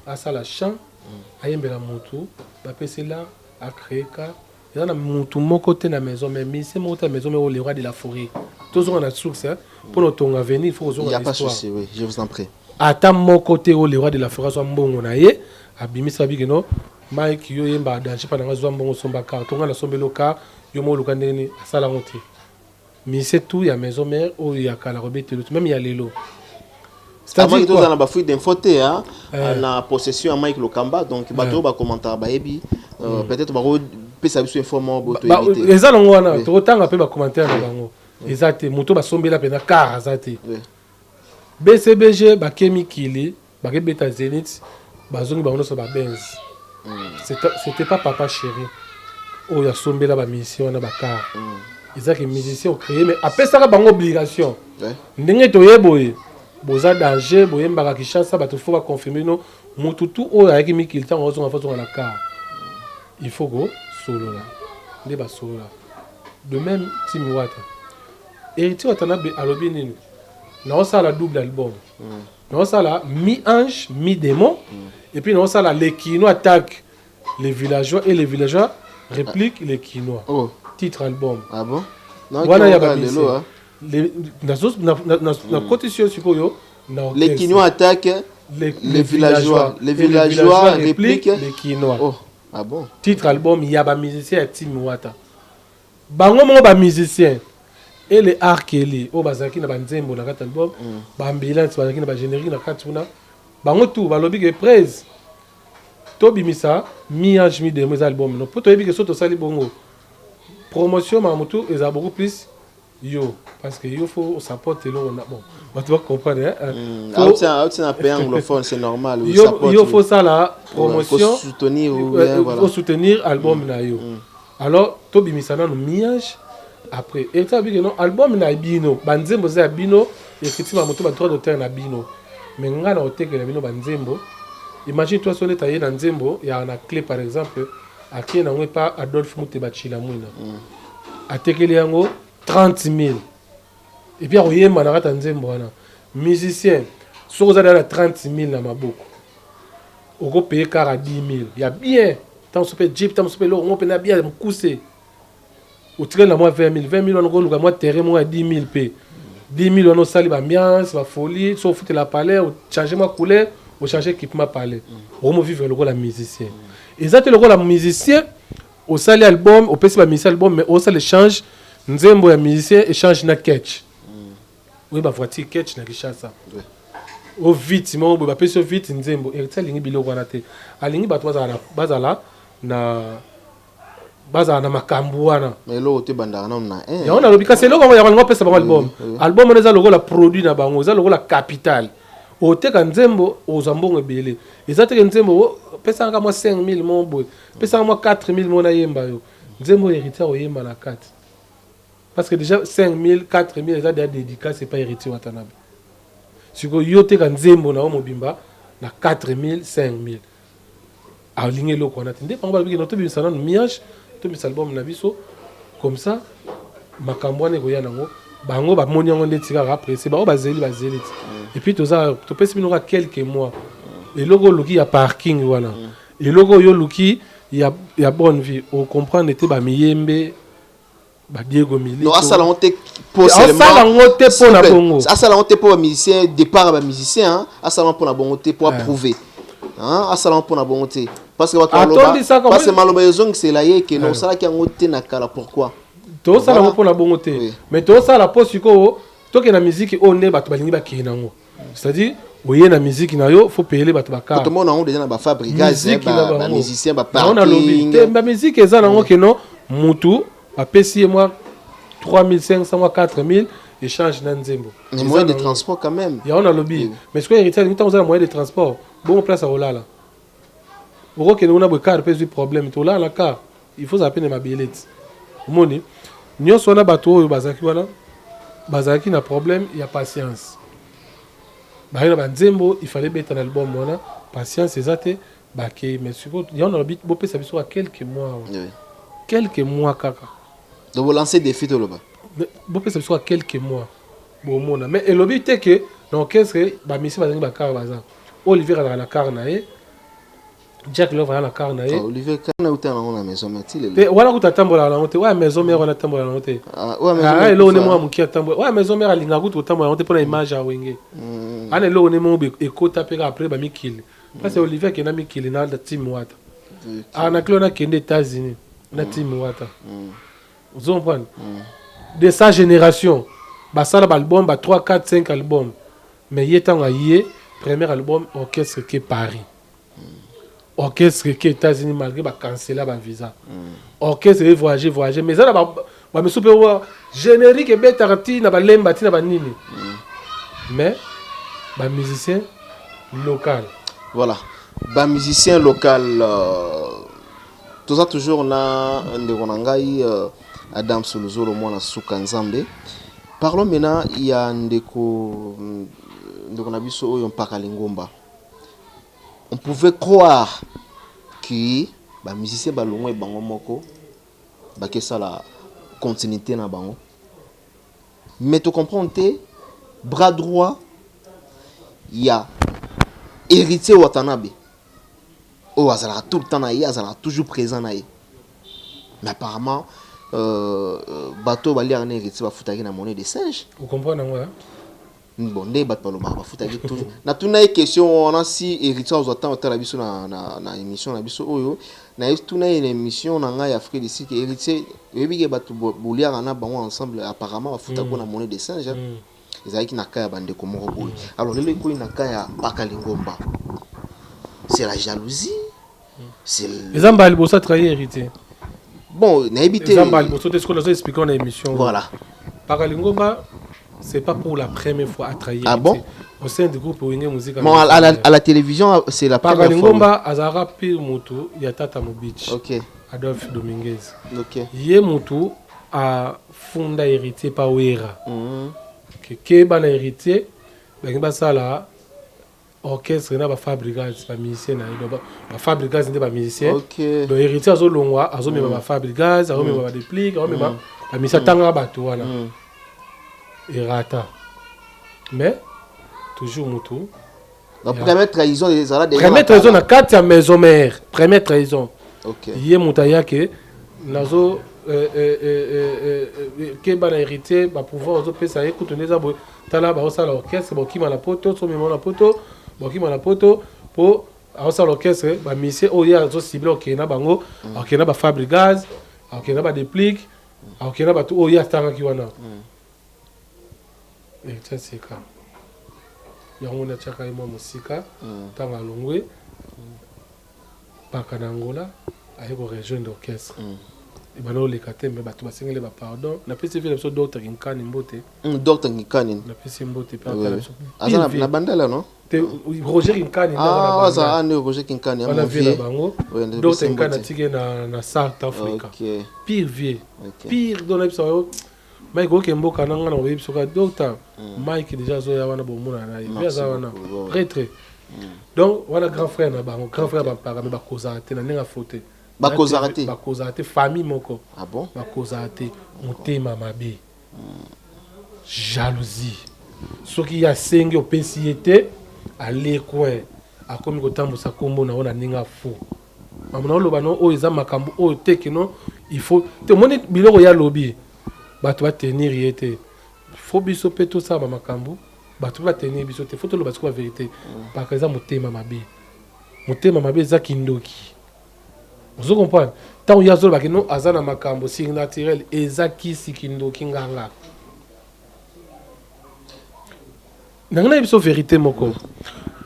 asala chant, ayembela motu, bapesela acréer car. Eza na mutu moko te na maison, mais musicien moko te na maison, mais oyo le roi de la forêt, tozonga na source mpona otonga avenir, il faut kozonga na histoire. Oui, je vous en prie. Ata moko te oyo le roi de la forêt azwa mbongo na ye, abimisa bikeno Mike, yo yemba danger mpa nanga, zwa mbongo, osomba car, tonga nasombeli car, yo moko oluka ndenge nini asala yango te. Musicien tout ya maison mère oyo ya kala kobetelo, même ya lelo. Mike, tozala na bafuite d'info te na possession ya Mike Lokamba, donc bato oyo bakommentaka bayebi, peut-être bakopesa biso info moko boye, toyebi te. Eza nango wana, tokotanga mpe bacommentaire na bango. Eza te moto basombela mpenza car, aza te. BCBG bake mikili, bakebeta Zénith, bazongi bango nyonso babenz. C'était pas Papa Chéri oyo asombela bamusicien wana bacar. Ezaki musicien ocréé, mais apesaka bango obligation. Ndenge toye boye. Boza danger, boyembaka Kinshasa, bato faut baconfirme bino. Mutu tu oyo ayaki mikili, ntango ozonga, faut ozonga na car, il faut kosolola nde basolola. De même team Wata, Héritier Watanabe alobi nini? Naosala double album, naosala mi ange mi démon, et puis naosala les Kinois attaque les villageois et les villageois répliquent les Kinois. Oh. Titre album. Ah bon? Wana ya bamusicien nakotisi yo sikoyo. Na les Kinois attaquent les villageois, les villageois répliquent les Kinois. Oh, ah bon? Titre album ya bamusicien ya team Wata, bango moko bamusicien et le Arkeli oyo bazalaki na banzembo na kati album, baambulance bazalaki na bagénérique na kati kuna, bango tu balobi ke prese tobimisa mi ange mi démon, eza album no, mpo toyebi ke so tosali bongo, promotion makambo tu ezala beaucoup plus yo, parce que yo faut osupporte eloko na bon, bato bacomprendre. Auti na pays anglophone, c'est normal. Yo faut sala promotion. Soutenir ou bien voilà. Soutenir album na yo. Alors tobimisa nano mi-ange, après eta biki no album na bino, banzembo eza ya bino, effectivement moto badroit d'auteur na bino, mais ngai na otekela bino banzembo. Imagine toi so neti aye na nzembo ya na clé par exemple, akie nango epa Adolphe Muteba Chila Mwina, atekeli yango 30 000, et puis akoyemba na kati ya nzembo wana. Musicien, soki oza deja na 30 000 na maboko, okopaye kaka 10 000 ya bien, ntango so mpe jeep, ntango so mpe eloko ngo mpena bien ya mokuse, otikali na mwa 20 000. 20 000 wana okoluka mwa terrain moko ya 10 000, mpe 10 000 wana osali baambiance, bafolie, so ofutela palais, ochange mwa couleur, ochange équipement palais, okomovivre lokola musicien. Eza te lokola musicien osali album, opesi bamusicien album, mais osala échange, nzembo ya musicien échange na ketch oyo bavoiture ketch na Kinshasa, o vite moko boye bapesi yo vite nzembo. Héritier alingi biloko wana te, alingi bato bazala na makambo wana. Mais eloko te ebandaka nano na un. Yango nalobi, kasi eloko yango yango apesa bango album. Album wana eza lokola produit na bango, eza lokola capital. Oteka nzembo, ozwa mbongo ebele. Eza teke nzembo pesanga mwa 5000 mo boye, pesanga mwa 4000 mo nayemba yo nzembo oyo. Héritier oyemba na kati, parce que déjà 5000, 4000 eza déjà dédicace epa Héritier Watanabe. Sikoyo yo teka nzembo na yo mobimba na 4000, 5000, alingi eloko wana te. Nde bango balobiki na tobimisa nanu mi-ange, tobimisa album na biso, comme ça makambo wana ekoya nango. Bango bamoni yango ndeti kaka presse, bango bazeli, bazeli ti. Et puis toza topesi bino kaka quelques mois. Eloko oluki ya parking wana, eloko oyo oluki ya bonne vie, ocomprendre te bamiyembe badiego. Non, asala yango te. Po asala yango te mpo na bongo. Asala yango te mpo bamusicien, départ ya bamusicien, asala yango mpo na bongo te, mpo approuver, asala yango mpo na bongo te, parce que bato baloba, parce que maloba ezongisela ye ke non, osalaki yango te na kala, pourquoi? Tosala yango mpo na bongo te, mais tosala mpo sikoyo tokende na miziki oyo nde bato balingi bakende nango, c'est-à-dire oye na miziki na yo, faut payele bato bakar. Tomona yango déjà na bafabrigaz, bamusicien. Nalobi te, bamiziki eza nango keno mutu bapesi ye mwa 3500, mwa 4000, échange na nzembo. Mais moyen de transport quand même. Yango nalobi, mais sikoyo Héritier alingi, ntango oza na moyen de transport bongo, place akolala, okokende kuna boye, car mpe ezwi problème te, olala na car, il faut ozala mpe na mabele. Ti omoni nyonso wana, bato oyo bazalaki wana bazalaki na problème ya patience. Baye na banzembo, il fallait beta na album wana, patience eza te, bakei. Mais sikoyo yango nalobi, bopesa biso ka quelques mois, quelques mois kaka. Donc bolancer défi, toloba. Bopesa biso ka quelques mois, bomona. Mais elobi te ke na orchestre bamisi bazangi bacar. Baza, Olivier azalaka na car na ye, Jack Love aza na car na ye. Olivier kana uta nango na maison mère ti lelo. Te, wana kuta atambolaka nango te. Oya maison mère wana atambolaka nango te. Eloko nde mwa moke atambola. Oya maison mère alingaka kutu kotambola yango te mpona image ya Wenge. Ana eloko nde moko ekota mpe kaka après bamikili, parce que Olivier akenda mikili na team Wata, na kilo nakende États-Unis na team Wata. Ozo comprendre, de sa génération basala baalbum ba 3, 4, 5 album, mais ye ntango aye, premier album, orchestre ke Paris, orchestre ke États-Unis, malgré bacancela bavisa, orchestre e voyage, voyage. Mais eza na bamisu mpe générique ebetaka ntina balemba, ntina banini, mais bamusicien local. Voilà, bamusicien local, toza toujours na ndeko na ngai Adam Solozolo, mwana suka Nzambe. Parlons maintenant ya ndeko Ndeko na biso oyo Mpaka Lingomba, on pouvait croire que ba musiciens balongwe bango moko, bakesala continuité na bango, mais to comprendre te, bras droit ya Héritier Watanabe oyo azalaka tout le temps na ye, azalaka toujours présent na ye, mais apparemment bato oyo baliaka na Héritier bafutaki na monnaie de singe. Ocomprendre yango, hein? Bon, nde bato balobaka bafutaki toujours. Natuna ye question wana, si Héritier azwa ntango otala biso na émission na biso oyo, nayetuna ye na émission na ngai ya Afrique du Sud: Héritier, oyebi ke bato boliaka na bango ensemble, apparemment bafutaki na monnaie de singe. Ezalaki na ka ya bandeko moko boye. Alors lelo ekoyi na ka ya Mpaka Lingomba, c'est la jalousie, c'est Eza mbala liboso atrahir Héritier? Bon, nayebi te. Eza mbala liboso te. Sikoyo nazo expliquer na émission. Voilà. Mpaka Lingomba, c'est pas pour la première fois à trahir. Ah bon? Au sein du groupe Wenge Musica. Bon, à la télévision, c'est la Mpaka première fois. Lingomba azalaka pire mutu ya Tata Mobici. Adolphe Dominguez. Ye mutu afunda Héritier pa Wera. Ke bana Héritier bangi basala orchestre na bafabricas, bamusicien na ye. Donc bafabricas nde bamusicien. Donc Héritier azolongwa, azomema bafabricas, azomema badeplique, azomema bamusicien, atangaka bato wana. Erata, mais toujours mutu. Donc première trahison ezala déjà. Première trahison na kati ya maison mère, première trahison. Ye moto ayake nazo keba na Héritier, bapouvoir ozopesa ye kutu nde eza boye. Tala, baosala orchestre, bakokima na poto, somema na poto, bakokima na poto mpo aosala orchestre. Bamusicien oyo ye azocible, okende na bango, akokende na bafabrigaz, akokende na badeplique, akokende na bato oyo ye atangaki wana. Héritier aseka yango, natiaka ye mwa mosika. Ntango alongwe Mpaka na Angola, aye korejoindre orchestre. Ebanda oleka te, me bato basengeli bapardon. Napesi vie na biso Docteur Kinkani mbote. Docteur Kinkani. Napesi mbote mpe atala biso. Aza na Bandala, non? Te, Roger Kinkani. Ah, aza nde Roger Kinkani. Wana vie na bango. Docteur Kinkani atiki na South Africa. Pire vie, pire. Donc nayebisa yo, Mike, oke mboka na nga na koyebi soka docteur Mike déjà azoya wana, bomona na ye mpe aza wana prêtre. Donc wana grand frère na bango, grand frère bampaka, me bakozala te na ndenge afo te. Bakozala te? Bakozala te, famille moko. Ah bon? Bakozala te, motema mabe, jalousie. Soki ye asengi, opesi ye te, alekwe, akomi kotambusa nkombo na yo na ndenge afo. Makambo na oloba no oyo eza makambo oyo te kino il faut te. Omoni biloko ye alobi, bato batenir ye te. Faut biso mpe tosala bamakambo, bato mpe batenir biso te. Faut toloba sikoyo bavérité. Paka eza motema mabe, motema mabe eza kindoki. Ozo comprendre? Ntango ye azolobaki no aza na makambo surnaturel, eza kisi, kindoki, nganga. Nanga nayebi biso vérité moko.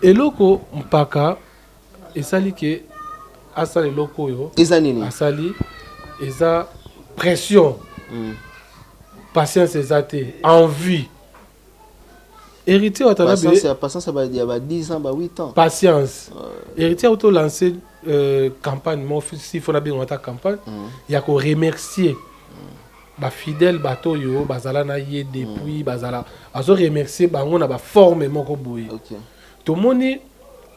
Eloko Mpaka esali ke asala eloko oyo. Eza nini? Asali eza pression. Patience eza te, envie. Héritier Watanabe. Patience ya ba 10 ans, ba 8 ans. Patience. Héritier auto lancé campagne mo si faut nabenga ata campagne ya koremercier bafidèle, bato oyo bazala na ye depuis. Bazala, azoremercier bango na baforme moko boye. Tomoni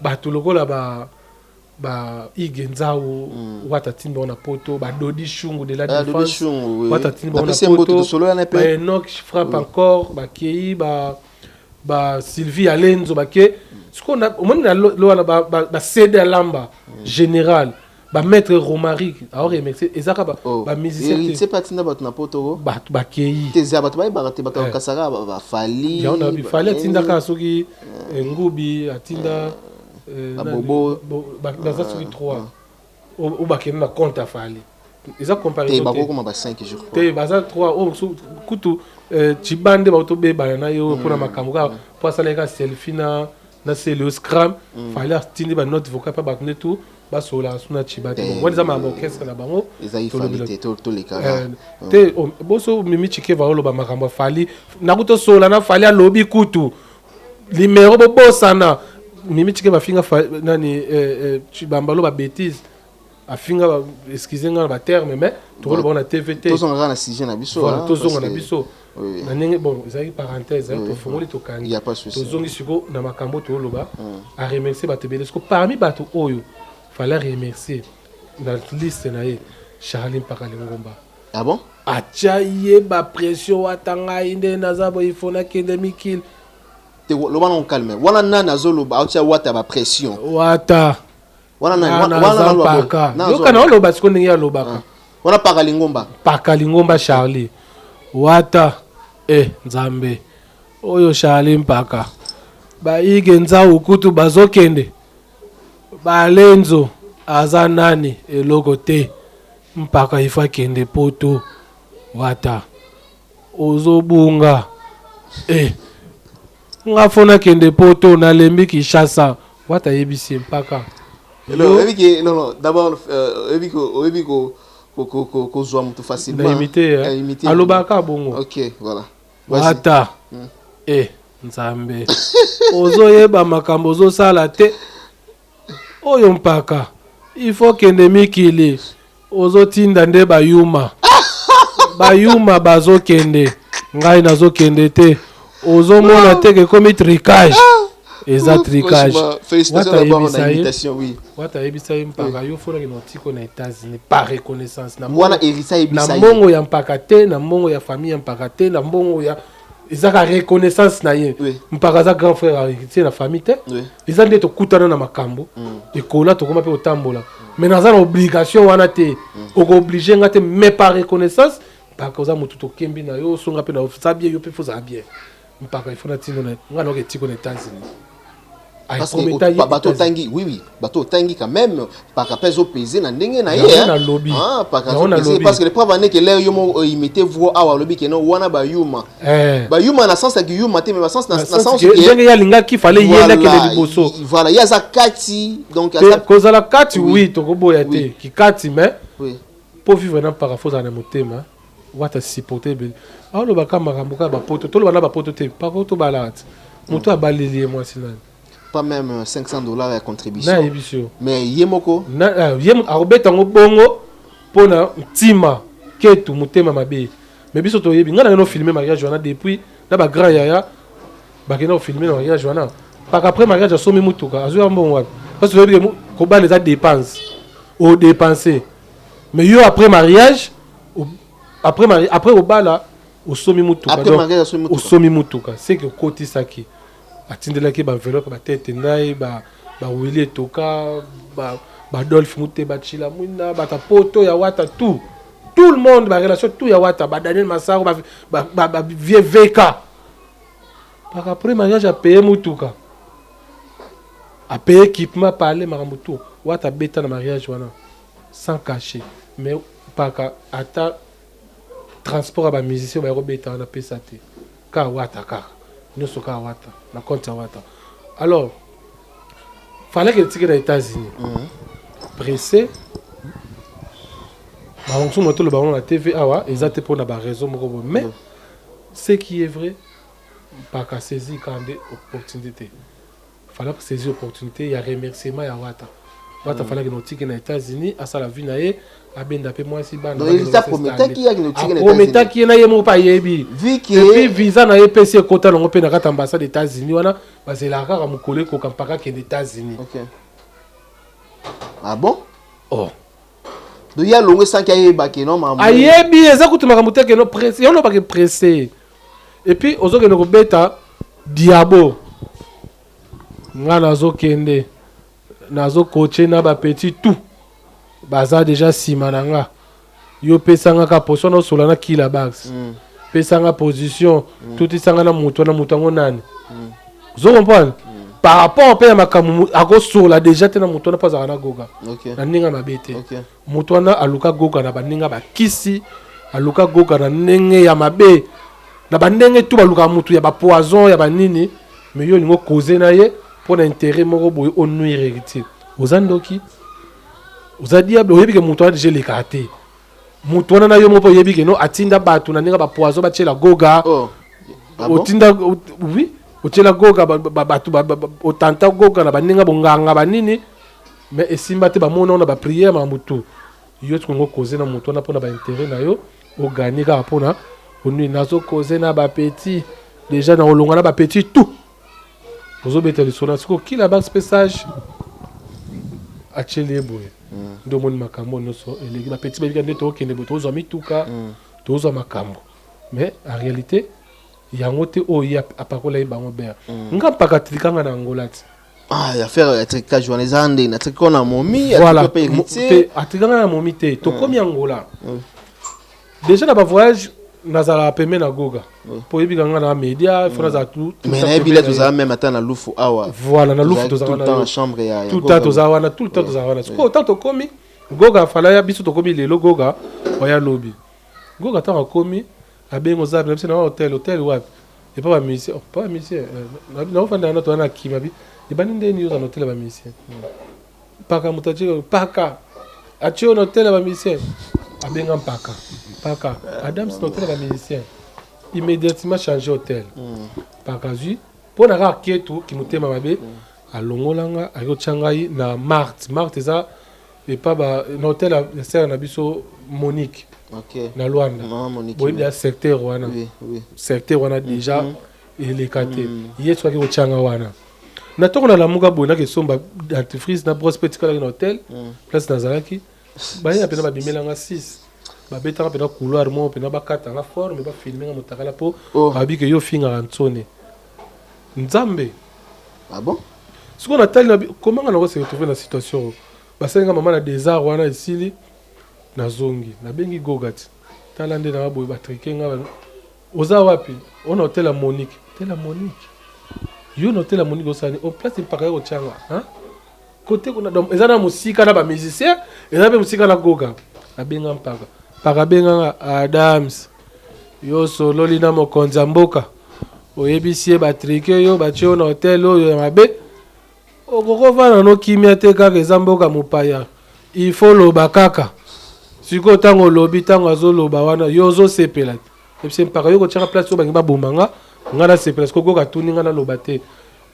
bato lokola ba Ige Nzau, wata tindi bango na poto, badodi Shungu de la Ah, Dodi Défense. Shungu, oui. Wata tindi bango na Napesi ye mbote, poto. tosolola na ye mpe. Baenok frappe encore, bakei ba Sylvie Alenzo bake. Sikoyo omoni na lo wana bacd alamba général, bamaître Romaric aoremercie. Eza kaka Oh. bamusicien te. Héritier mpe atinda bato na poto ko. Bato bakei. Te, eza bato bayebaka te, bato Eh. bakasaka bafali. Yango na Fali atinda kaka soki Ngubi atinda nani, Babobo. baza soki 3 oyo bakende na compte ya Fali, eza Te. Comparaison te. Bakokoma ba 5, je crois. Te, baza 3 oyo kutu Cibande bautobebana na ye oyo mpona makambo kaka mpo asalaki kaka selfie na Celeo Scram. Fali atindi banote vocale mpa bato nde tu basololaka su na Ciba te. Bon, wana eza makambo orchestre na bango. Ezali Tolobela. Fali te, tolekaka. Te, boso Mimi Chikeva oloba makambo ya Fali, nakuti osola na Fali, alobi kutu limero bobosana. Mimi Chikeva afinga nani, Chibamba, aloba bétise, afinga excuse nga na baterme, mais tokoloba ngo na TV te. Tozonga kaka na sujet na biso. Voilà, hein, tozonga parce na que biso. Na ndenge, bon, ezalaki parenthèse, tofongoli, Il tokangi. y a pas de souci. Tozongi sikoyo na makambo toloba. Aremercie bato ebele. Siko parmi bato oyo fallait remercier na liste na ye, Charli Mpaka Lingomba. Ah bon? Atya ye bapression: wata, ngai nde naza boye, ifo nakende mikili. Te, loba na calme. Wana nani azoloba aotia Wata bapression? Wata. Wana nani? Nga Wana naza naloba boye. Mpaka. Na Yoka, na oloba siko ndenge alobaka. Wana Paka Lingomba. Mpaka Lingomba Charlie: wata e Nzambe, oyo Charlie Mpaka, baige nzau kutu bazokende, balenzo aza nani, eloko te. Mpaka ifo akende Poto. Wata, ozobunga e nga, fo nakende Poto, nalembi Kinshasa. Wata ayebisi ye: Mpaka. Non, oyebi ke non, non, d'abord oyebi ko kozwa moto facilement. Na imité. Eh, imité. Alobaka bongo. Ok, voilà. Vas-y. Wata e Nzambe, ozoyeba makambo ozosala te. Oyo Mpaka ifo kende mikili, ozotinda nde bayuma, bayuma bazokende, ngai nazokende te. Ozomona te ke ekomi tricage, eza tricage. Franchement, félicitations Wata d'abord na ayebisa ye. imitation, oui. Wata ayebisa ye: Mpaka, yo fonaki na otiko na États-Unis par reconnaissance na Wana Erisa na ayebisa ye. mbongo ya Mpaka te, na mbongo ya famille ya Mpaka te, na mbongo ya ezaka reconnaissance na ye. Mpaka aza grand frère héritier na famille te. Eza nde tokutana na makambo ekola, tokoma mpe kotambola, mais naza na obligation wana te, okoobliger nga te. Mais par reconnaissance, Mpaka oza motu tokembi na yo, osonga mpe na oza bien, yo mpe fozala bien. Mpaka ifo na tindo na nga naoka etiko na États-Unis. Parce que bato otangi, oui, bato otangi quand même, Paka mpe azopese na ndenge na ye. Yango nalobi. Ah, Paka Yango azopese nalobi. parce que le preuve ane ke lere yo moko oimite voix awa, alobi ke non, wana bayuma, bayuma na sens ya kiyuma te, mais na sens na sens ke ndenge ye alingaki, fale ye nde akende liboso. Voilà, ye aza kati, donc Te, aza kozala kati, Oui. oui, tokoboya te kikati, mais mpo vivre na Mpaka, fozala na motema. Wata supporte ebele, aolobaka makambo kaka bapoto, toloba na bapoto te. Mpaka tobalaka ti moto abaleli ye mwasi nani? Pas même 500 $ ya contribution. Nayebi yo. Mais ye moko Ye akobeta yango bongo mpona ntima ketu motema mabe. Mais biso toyebi, ngai nakende ofilme mariage wana depuis na bagrand yaya bakende kofilme na mariage wana. Paka après mariage asomi mutuka, azwi ya mbongo wapi? Parce que toyebi ke kobala eza dépense, odepense. Mais yo après mariage, après obala, osomi mutuka. Après Donc, mariage, asomi mutuka. Osomi mutuka, c'est que okotisaki, atindelaki baenveloppe, batete ndai, bawili etoka, badolphe mute, bachila mwina, bata poto ya Wata, tout le monde, barelation tout ya Wata, badaniel Masaro, bavie vk. Par après mariage apaye mutuka, apaye équipement, pale makambo tout. Wata abeta na mariage wana sans cacher, mais Paka ata transport ya bamusicien baya kobeta wana apesa te, kaka Wata, kaka nyonso kaka Wata na compte ya Wata. Alors fallait que etike na États-Unis pressé, bango moto toloba bango na TV awa eza te mpona baraison moko boye. Mais ce qui est vrai, Mpaka saisi kaka nde opportunité, fallait saisir opportunité ya remerciement ya Wata. Wata fallaki na otiki na États-Unis, asala vie na ye, abenda mpe mwasi, bana. Donc, Elisa prometaki ye akende otiki na Aprometaki ye na ye moko mpe ayebi. Vu que Et puis visa na ye epesi, ekota nango mpe na kati ambassade États-Unis wana, bazelaka kaka mokolo ekoka, Mpaka akende États-Unis. Ok, ah bon? Oh. Donc ye alongwe sanki ayebaki no makambo? Ayebi, eza kutu makambo te keno pressé, yo olobaki pressé et puis ozokende kobeta diabo. Nga nazokende, nazokoche na bapetits tout baza déjà nsima na nga. Yo pesanga ka position, naosola na kila bax. Pesanga position, tutisanga na moto wana, moto yango nani? Ozo comprendre par rapport mpe ya makambo akosola déjà te na moto wana mpo azalaka na Goga. Na ndenge ya mabe te. Moto wana aluka Goga na bandenge bakisi, aluka Goga na ndenge ya mabe, na bandenge tu balukaka motu ya bapoison ya banini. Mais yo olingi okoze na ye mpo na intérêt moko boye, onuire Héritier. Oza ndoki, oza diable. Oyebi ke moto wana déjà elekaka te, moto wana na yo moko mpe oyebi ke no atinda bato na ndenge ya bapoison batiela Goga. Oh. Ah bon? Otinda, oui, otiela Goga bato, otanta Goga na bandenge bonganga banini, mais esimba te. Bamona na baprière, makambo tu. Yo tikongo koze na moto wana mpona baintérêt na yo, oganye kaka mpona Onui nazokoze na bapetits déjà, na kolonga na bapetits tout, ozobeta lisolo sikoyo. Kila bas mpe sage atieli ye boye nde omoni makambo nyonso eleki. Bapetits bayebika nde tokende boye, tozwa mituka, tozwa makambo, mais en réalité yango te. Oyo ye apakola ye bango beurre, nga mpaka atilikanga na Angola ti. Ah, affaire ya tricage wana eza nde na tricot na momi? Voilà. Mpe héritier. Atikanga na momi te. Tokomi Angola déjà, na bavoyage nazalaka pembe na Goga, mpo oyebika nga na média, faut nazala tout. Mais nayebi la, tozala même ata na Lufu awa. Voilà, na Lufu tozala na chambre ya tout le temps, tozala wana tout le temps, tozala wana. Sikoyo tant tokomi, Goga afala ya biso, tokomi lelo, Goga oya lobi. Goga ntango akomi, abengi: "Oza na biso na hotel?" "Hotel wapi?" "Epa bamusicien." "Pa bamusicien naofanda wana, toza na kima bi ebandi ndeni yo oza na hotel ya bamusicien?" Mpaka moto atie, mpaka atie yo na hotel ya bamusicien. Abenga mpaka: "Mpaka, Adams na hotel ya bamusicien, immédiatement change hotel." Mpaka azwi mpo na kaka ketu kimotema mabe, alongolanga, ayaki kotya ngai na Marte. Marte eza epa na hotel ya sere na biso Monique na Lwanda. Boyebi ya secteur wana, secteur wana déjà eleka te. Ye soki aki kotyanga wana na ntongo, nalamuka boye, naki esomba dentifrice na brosse mpe etikalaki na hotel place nazalaki. Bayena mpena babimelanga 6, babetanga mpena couloir moko, mpena bakatanga forme, bafilmenga motakala mpo babi ke yo ofingaka ntsone Nzambe. Ah bon? Sikoyo natali komanga nako se retrouve na situation oyo basalinga mama na désert wana. Esili, nazongi, nabengi Goga ti: "Tala nde nanga boye, batrike nga. Oza wapi?" "O na hotel ya Monique." "Hotel ya Monique? Yo na hotel ya Monique osani o place mpaka ya kotianga kote kuna?" Donc eza na mosika na bamusicien, eza mpe mosika na Goga. Abenga mpaka, mpaka abenganga: "Adams, yo sololi na mokonzi ya mboka, oyebisi ye batrike yo, batie yo na hotel oyo ya mabe. Okokovanda no kimia te, kaka eza mboka mopaya, il faut loba kaka." Sikoyo ntango olobi, ntango azoloba wana, yo ozosepela te. Ebise mpaka yo kotiaka place oyo bangi baboma nga, nga nasepela. Sikoyo koka tuni nga, naloba te.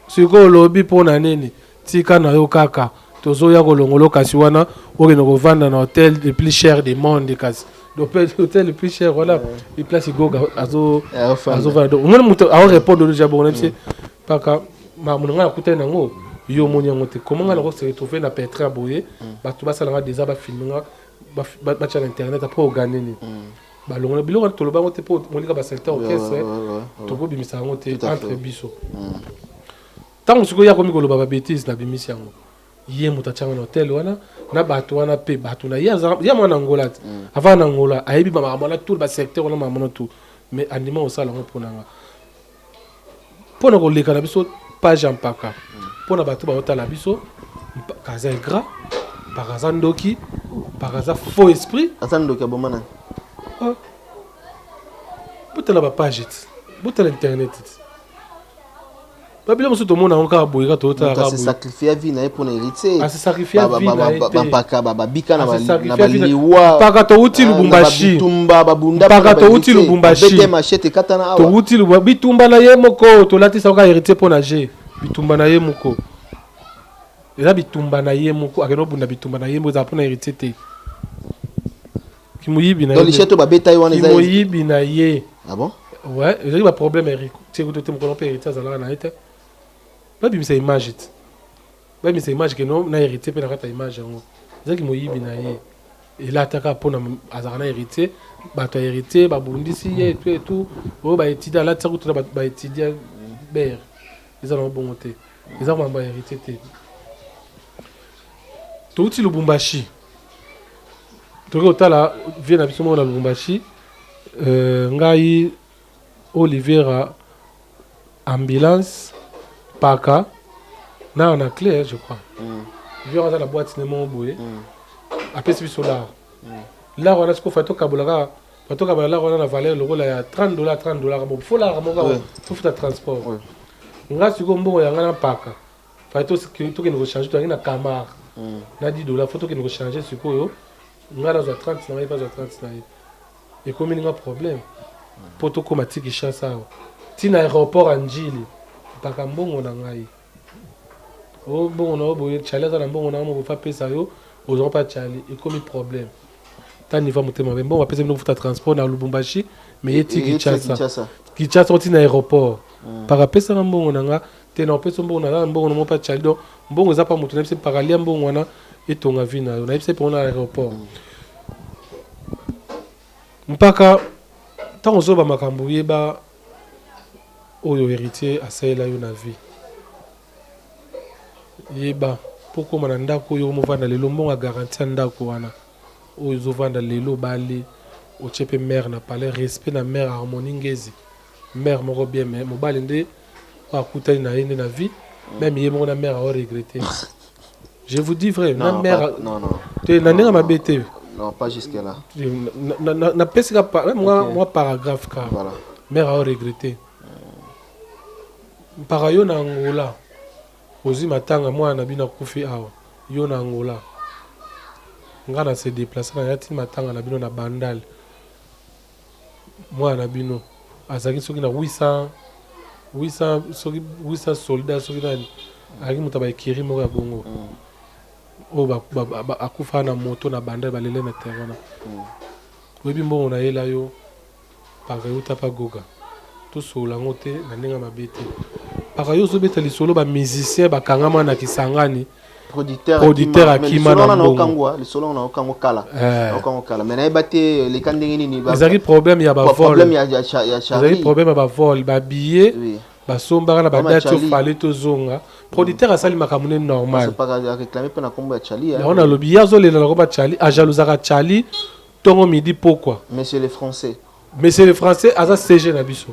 Sikoyo olobi mpo na nini? Tika na yo kaka, tozoya kolongola. Kasi wana okende kovanda na hotel le plus cher du monde. Kasi hôtel le plus cher wana, place Goga azovanda. Donc omoni moto aorépondre déjà bongo. Nayebisi mpaka makambo na ngai nakutani nango, yo omoni yango te. Comment ngai nako se retrouve na pétrin boye? Bato basalanga déjà, bafilme nga, batya na internet, après ogane nini? Balongola biloko wana, toloba yango te mpo monika basecteur orchestre, tokobimisa yango te entre biso. Ntango sikoyo ya komi koloba babêtises, nabimisi yango. Ye moto atianga na hotel wana na bato wana mpe bato na ye. Ye mwana Angola te, avant na Angola ayebi bamakambo wana tout, basecteur wana, makambo wana tout, mais andima kosala yango mpo na nga, mpo na koleka na biso page ya mpaka, mpo na bato baotala biso. Mpaka aza ingrat, mpaka aza ndoki, mpaka aza faux esprit. Aza ndoki aboma nani? Botala bapage ti, botala internet ti, babilo mosusu tomona yango kaka boye, kaka totala. Asesacrifie vie na ye mpona héritier. Asesacrifie vie na ye te. Bampaka babika na baliwa. Mpaka touti Lubumbashi. Bitumba babunda. Mpaka touti Lubumbashi. Machete ekatana awa. Touti bitumba na ye moko, tolatisa kaka héritier mpo na g bitumba na ye moko. Eza bitumba na ye moko, akende obunda bitumba na ye moko, ezala mpona héritier te. Kimoyibi na ye, babeta ye wana. Kimoyibi na ye. Ah bon? Ouais, ezalaki baproblème héritier kutu te. Mokolo mpe héritier azalaka na ye te, babimisa image te, babimisa image ke no na héritier mpe na kati ya image yango. Ezalaki moyibi na ye, elataka mpona azalaka na héritier. Bato ya héritier babundisi ye etu etu oyo baétudiant, alatisa kutu na baétudiant beurre. Eza nango bongo te, eza mambo ya héritier te. Touti Lubumbashi, tokoki kotala vie na biso moko na Lubumbashi. Ngai Olivera, ambulance paka na clé, je crois. Vieux aza na boîte ne moko boye, apesi biso lar. Lar wana sikoyo fa tokabola kaka, fa tokabola lar wana na valeur lokola ya 30 dollar, 30 dollar. Bon, fo lar moko tofuta transport. Nga sikoyo mbongo ya nga na mpaka, fa tokende kochange, toyangi na camar na 10 dollar, fo tokende kochange. Sikoyo nga nazwa 30 na ngai, mpe azwa 30 na ye. Ekomi ninga problème mpo tokóma ti Kinshasa awa, ntina aéroport ya Njili. Mpaka: "Mbongo na ngai o, mbongo na yo boye." Chali aza na mbongo na yo moko, fa apesa yo, ozwa mpa chali. Ekomi problème. Ta niveau ya motema mabe. Mbongo bapesa bino kofuta transport na Lubumbashi, mais ye ti Ye ti Kinshasa. Kinshasa. Kinshasa oti na aéroport. Mpaka apesanga mbongo na nga te, na opesa mbongo na nga, mbongo na mo pa Charlie. Donc mbongo eza pa moto, nayebisi mpaka alia mbongo wana etonga vie na yo. Nayebisi mpengo na aéroport. Mpaka ntango ozoloba makambo, yeba oyo Héritier asalela yo na vie. Yeba mpo kóma na ndako oyo omovanda lelo, mbongo ya garantie ya ndako wana oyo ozovanda lelo, obali, otie mpe mare na palais, respect na mare Harmonie Ngezi, mare moko bien. Mais mobali nde oyo akutani na ye nde na vie, même ye moko na mare aoregretter, je vous dis vrai. Na Non, mare non, non. Te, na ndenge mabe te. Non, pas jusque là. Napesi ka mwa paragraphe kaka. Voilà. Mare aoregretter. Mpaka yo na Angola, ozwi matanga, mwana na bino akufi awa, yo na Angola, nga na se déplace, na yati matanga na bino na Bandal. Mwana na bino azalaki soki na 800 800, soki 800 soldat, soki nani, azalaki moto ya baekiri moko ya bongo oyo akufa na moto na Bandal, balele na terre wana. Oyebi mbongo nayela yo paka euta pa Goga, tosolola yango te na ndenge ya mabe te. Paka yo ozobeta lisolo, bamusicien bakangama na Kisangani. Producteur. Producteur akima na mbongo. Mbongo, lisolo wana okango kala. Okango kala, mais nayeba te leka ndenge nini. Ezalaki problème ya bavol. Problème ya Ezalaki Charlie. Problème ya bavol, babillet basombaka na Mama badate oyo. Charlie. Fale tozonga, producteur asali makambo ne normal. Paka réclamé mpe na nkombo ya Charlie, hein. Yango nalobi, ye azolela na komba Charlie, ajalousaka Charlie ntongo, midi, pokwa. Monsieur le Français. Monsieur le Français aza CG na biso.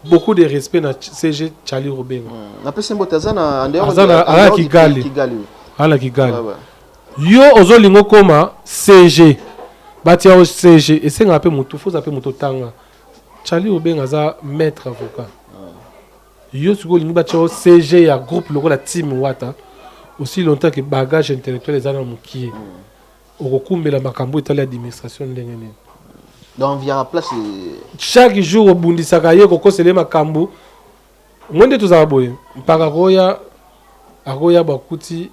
Beaucoup de respect na CG Charlie Robenga. Napesi mbote, aza na en dehors Aza en aza dehors du Kigali. Kigali, oui. Ala Kigali. Ouais. Yo ozolinga okóma CG, batia yo CG, esengaka mpe motu foza mpe moto otanga. Charlie Obenga aza maître avocat. Yo sikoyo olingi batia yo CG ya groupe lokola Team Wata, aussi longtemps que bagage intellectuel eza na mokie, okokumbela makambo etali administration ndenge nini? Donc viaka place. Chaque jour obundisaka ye, kokosela ye makambo ngo nde tozala boye. Mpaka akoya bakuti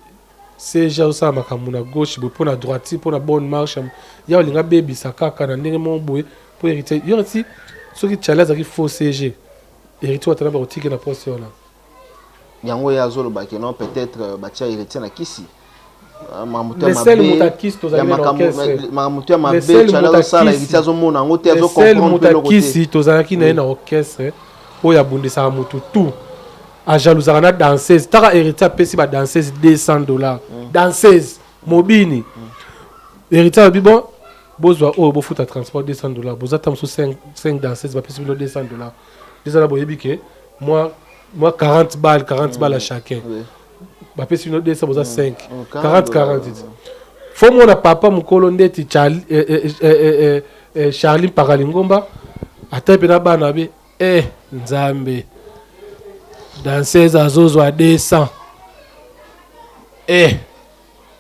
CG azosala makambo na gauche boye, mpo na droite, mpo na bonne marche ya olinga abebisa kaka na ndenge moko boye mpo Héritier. Yo ti soki Charlie azalaki faux CG, Héritier Watana bakotike na poste wana. Yango ye azoloba ke non, peut-être batia Héritier na kisi. Ah, makambo to ya Le seul mabe, moto akisi tozalaki ya na orchestre. makambo to ya Le mabe seul Charlie moto azosala, akisi. Héritier azomona yango te, Le seul azocomprendre moto mpe eloko te. akisi tozalaki na ye na orchestre oyo abundisaka motu tout, ajalousaka na danseuse. Taka Héritier apesi badanseuse 200 $, danseuse mobini. Héritier alobi: bon, bozwa oyo, bofuta transport 200 $. Boza ta mosusu 5 danseuse, bapesi bino 200 $, 200, boyebi ke mwa 40 balles, 40 balles à chacun. Bapesi bino 200, boza 5. 40 40 40. Fo mona papa mokolo ndeti Charlie, Charlie Mpaka Lingomba, ata mpe na bana be, Nzambe, danseuse azozwa 200,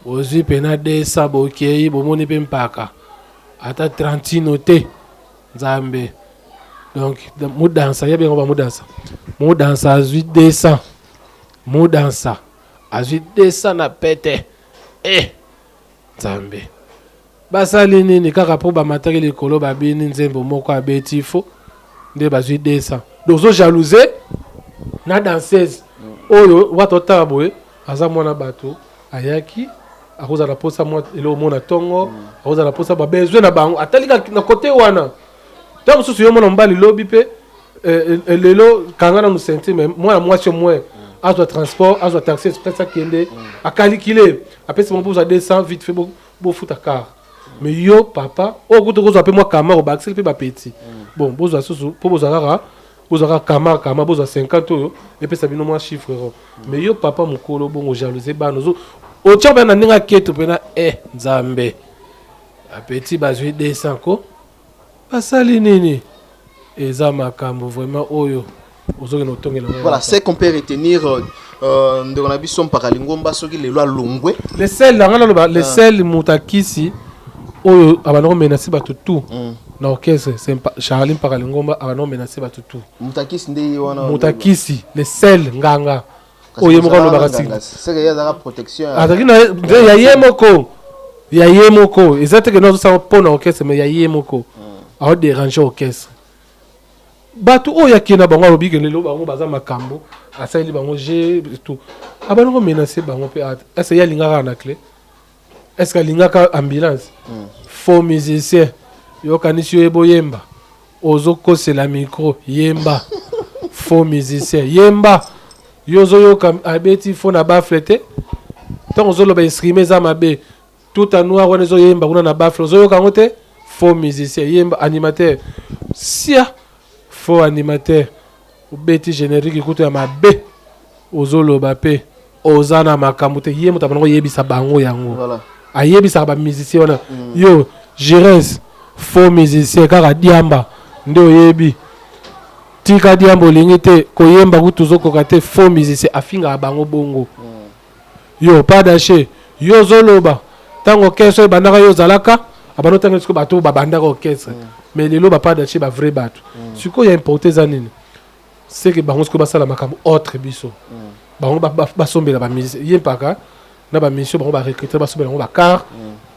bozwi mpena 200, bokei, bomoni mpe mpaka ata 30 te. Nzambe, donc mudansa ye bengo bamudansa, mudansa azwi 200, mudansa azwi 200 na pete. Nzambe, basali nini? Kaka mpo bamataki likolo, babini nzembo moko, abeti fo nde bazwi 200. Donc ozojalouse na danseuse oyo wata otala boye, aza mwana bato, ayaki, akozala na posa mwa eloko mona ntongo, akozala na posa babesoin na bango, atali na kote wana. Ntango mosusu yo mwana mobali lobi mpe lelo kanga nanu ceinture, mais mwana mwasi au moins azwa transport, azwa taxi express, akende, akalikile, apesi bango, bozwa 200 vite fait, bofuta car. Mais yo papa oyo kuta kozwa mpe mwa kama, obakiseli mpe bapeti, bon, bozwa susu mpo bozwa kaka, bozwa kaka kama kama, bozwa 50 oyo epesa bino mwa chiffre rond. Mais yo papa mokolo bongo, jalouse bana, otia mpe na ndenge aketo mpena. Nzambe, bapeti bazwi 200 ko, basali nini? Eza makambo vraiment oyo ozokende otongela ngo. Voilà, c'est qu'on peut retenir ndeko na biso Mpaka Lingomba, soki lelo alongwe. Le seul nanga naloba, le seul moto akisi oyo abanda komenacer bato tout na orchestre, c'est Charlie Mpaka Lingomba. Abanda komenacer bato tout. Moto akisi nde ye wana. Moto akisi, le seul nganga oyo ye moko alobaka. Seke ye azalaka protection Azalaki na nde ya ye moko. Ya ye moko eza te ke no azosala mpo na orchestre, mais ya ye moko aodéranger orchestre. Bato oyo akende na bango, alobi ke lelo bango baza makambo, asaleli bango g tout, abandi komenacer bango mpe. Est-ce ye alingaka na clé? Est ce que alingaka ambulance? Faux musicien, yokanisi yo eboyemba, ozokosela micro, yemba. Faux musicien, yemba. Yo ozoyoka abeti faux na baffle te. Ntango ozoloba instrument eza mabe, tout en noir wana ezoyemba kuna na baffle, ozoyoka yango te. Faux musicien, yemba. Animateur sia, faux animateur, obeti générique kutu ya mabe, ozoloba mpe oza na makambo te. Ye moto abanda koyebisa bango yango. Ayebisaka bamusicien wana. Yo Gérès, faux musicien, kaka diamba nde oyebi. Tika diamba, olingi te koyemba kutu, ozokoka te. Faux musicien, afingaka bango bongo. Yo padache, yo ozoloba ntango orchestre ebandaka, yo ozalaka abanda otanga sikoyo bato oyo babandaka orchestre. Mais lelo bapadache bavrai bato sikoyo ya importe eza nini? Seke bango sikoyo basala makambo autre biso. Bango basombela bamusicien, ye mpaka na bamission, bango barecruter, basombela bango bacar,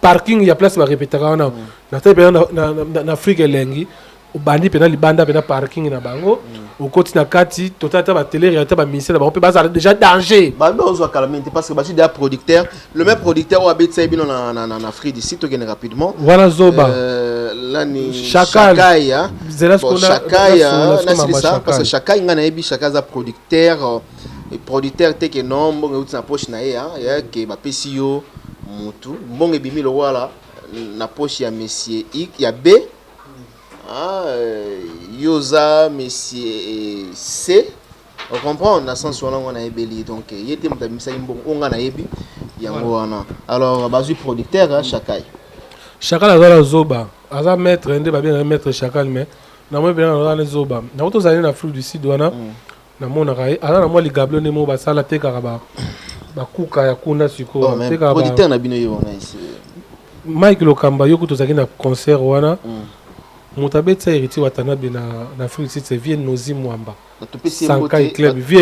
parking ya place barepetaka wana. Na tali mpena na Afrique elengi, obandi mpena libanda mpena parking na bango, okoti na kati, totala ata batélé réalité, bamusicien na bango mpe bazala déjà danger. Babi ozwa kala mingi te parce que bazwi déjà producteur, le même producteur oyo abetisa ye bino na Afrique d'ici. Tokende rapidement. Wana zoba. Lani? Chacal. Chakai, hein? Zela. Bon, Chakai, hein, nasilisa parce que Chakai, nga nayebi Chakai aza producteur, producteur te ke non, mbongo euti na poche na ye, hein, ya ke bapesi yo mutu, mbongo ebimi lokola na poche ya monsieur X, ya B, ah, yo oza monsieur C, ocomprendre na sens wana ngo nayebeli. Donc ye te moto abimisaki mbongo oyo nga nayebi yango wana. Alors bazwi producteur, hein, Chakai. Chacal aza na zoba, aza maître nde babengaka maître Chacal, mais namoi mpena aza na zoba nango. Tozali na Afrique du Sud wana, namonaka ye aza na mwa ligablo nde moko basala, atekaka bakuka ya kuna sikoyo. Oh, mais atekaka producteur na bino ye wana esi Mike Lokamba, yo kutu ozalaki na concert wana. Moto abetisa Héritier Watanabe na Afrique du Sud, c'est vie Nozi Mwamba. Topesi ye Sankai mbote. Club vie.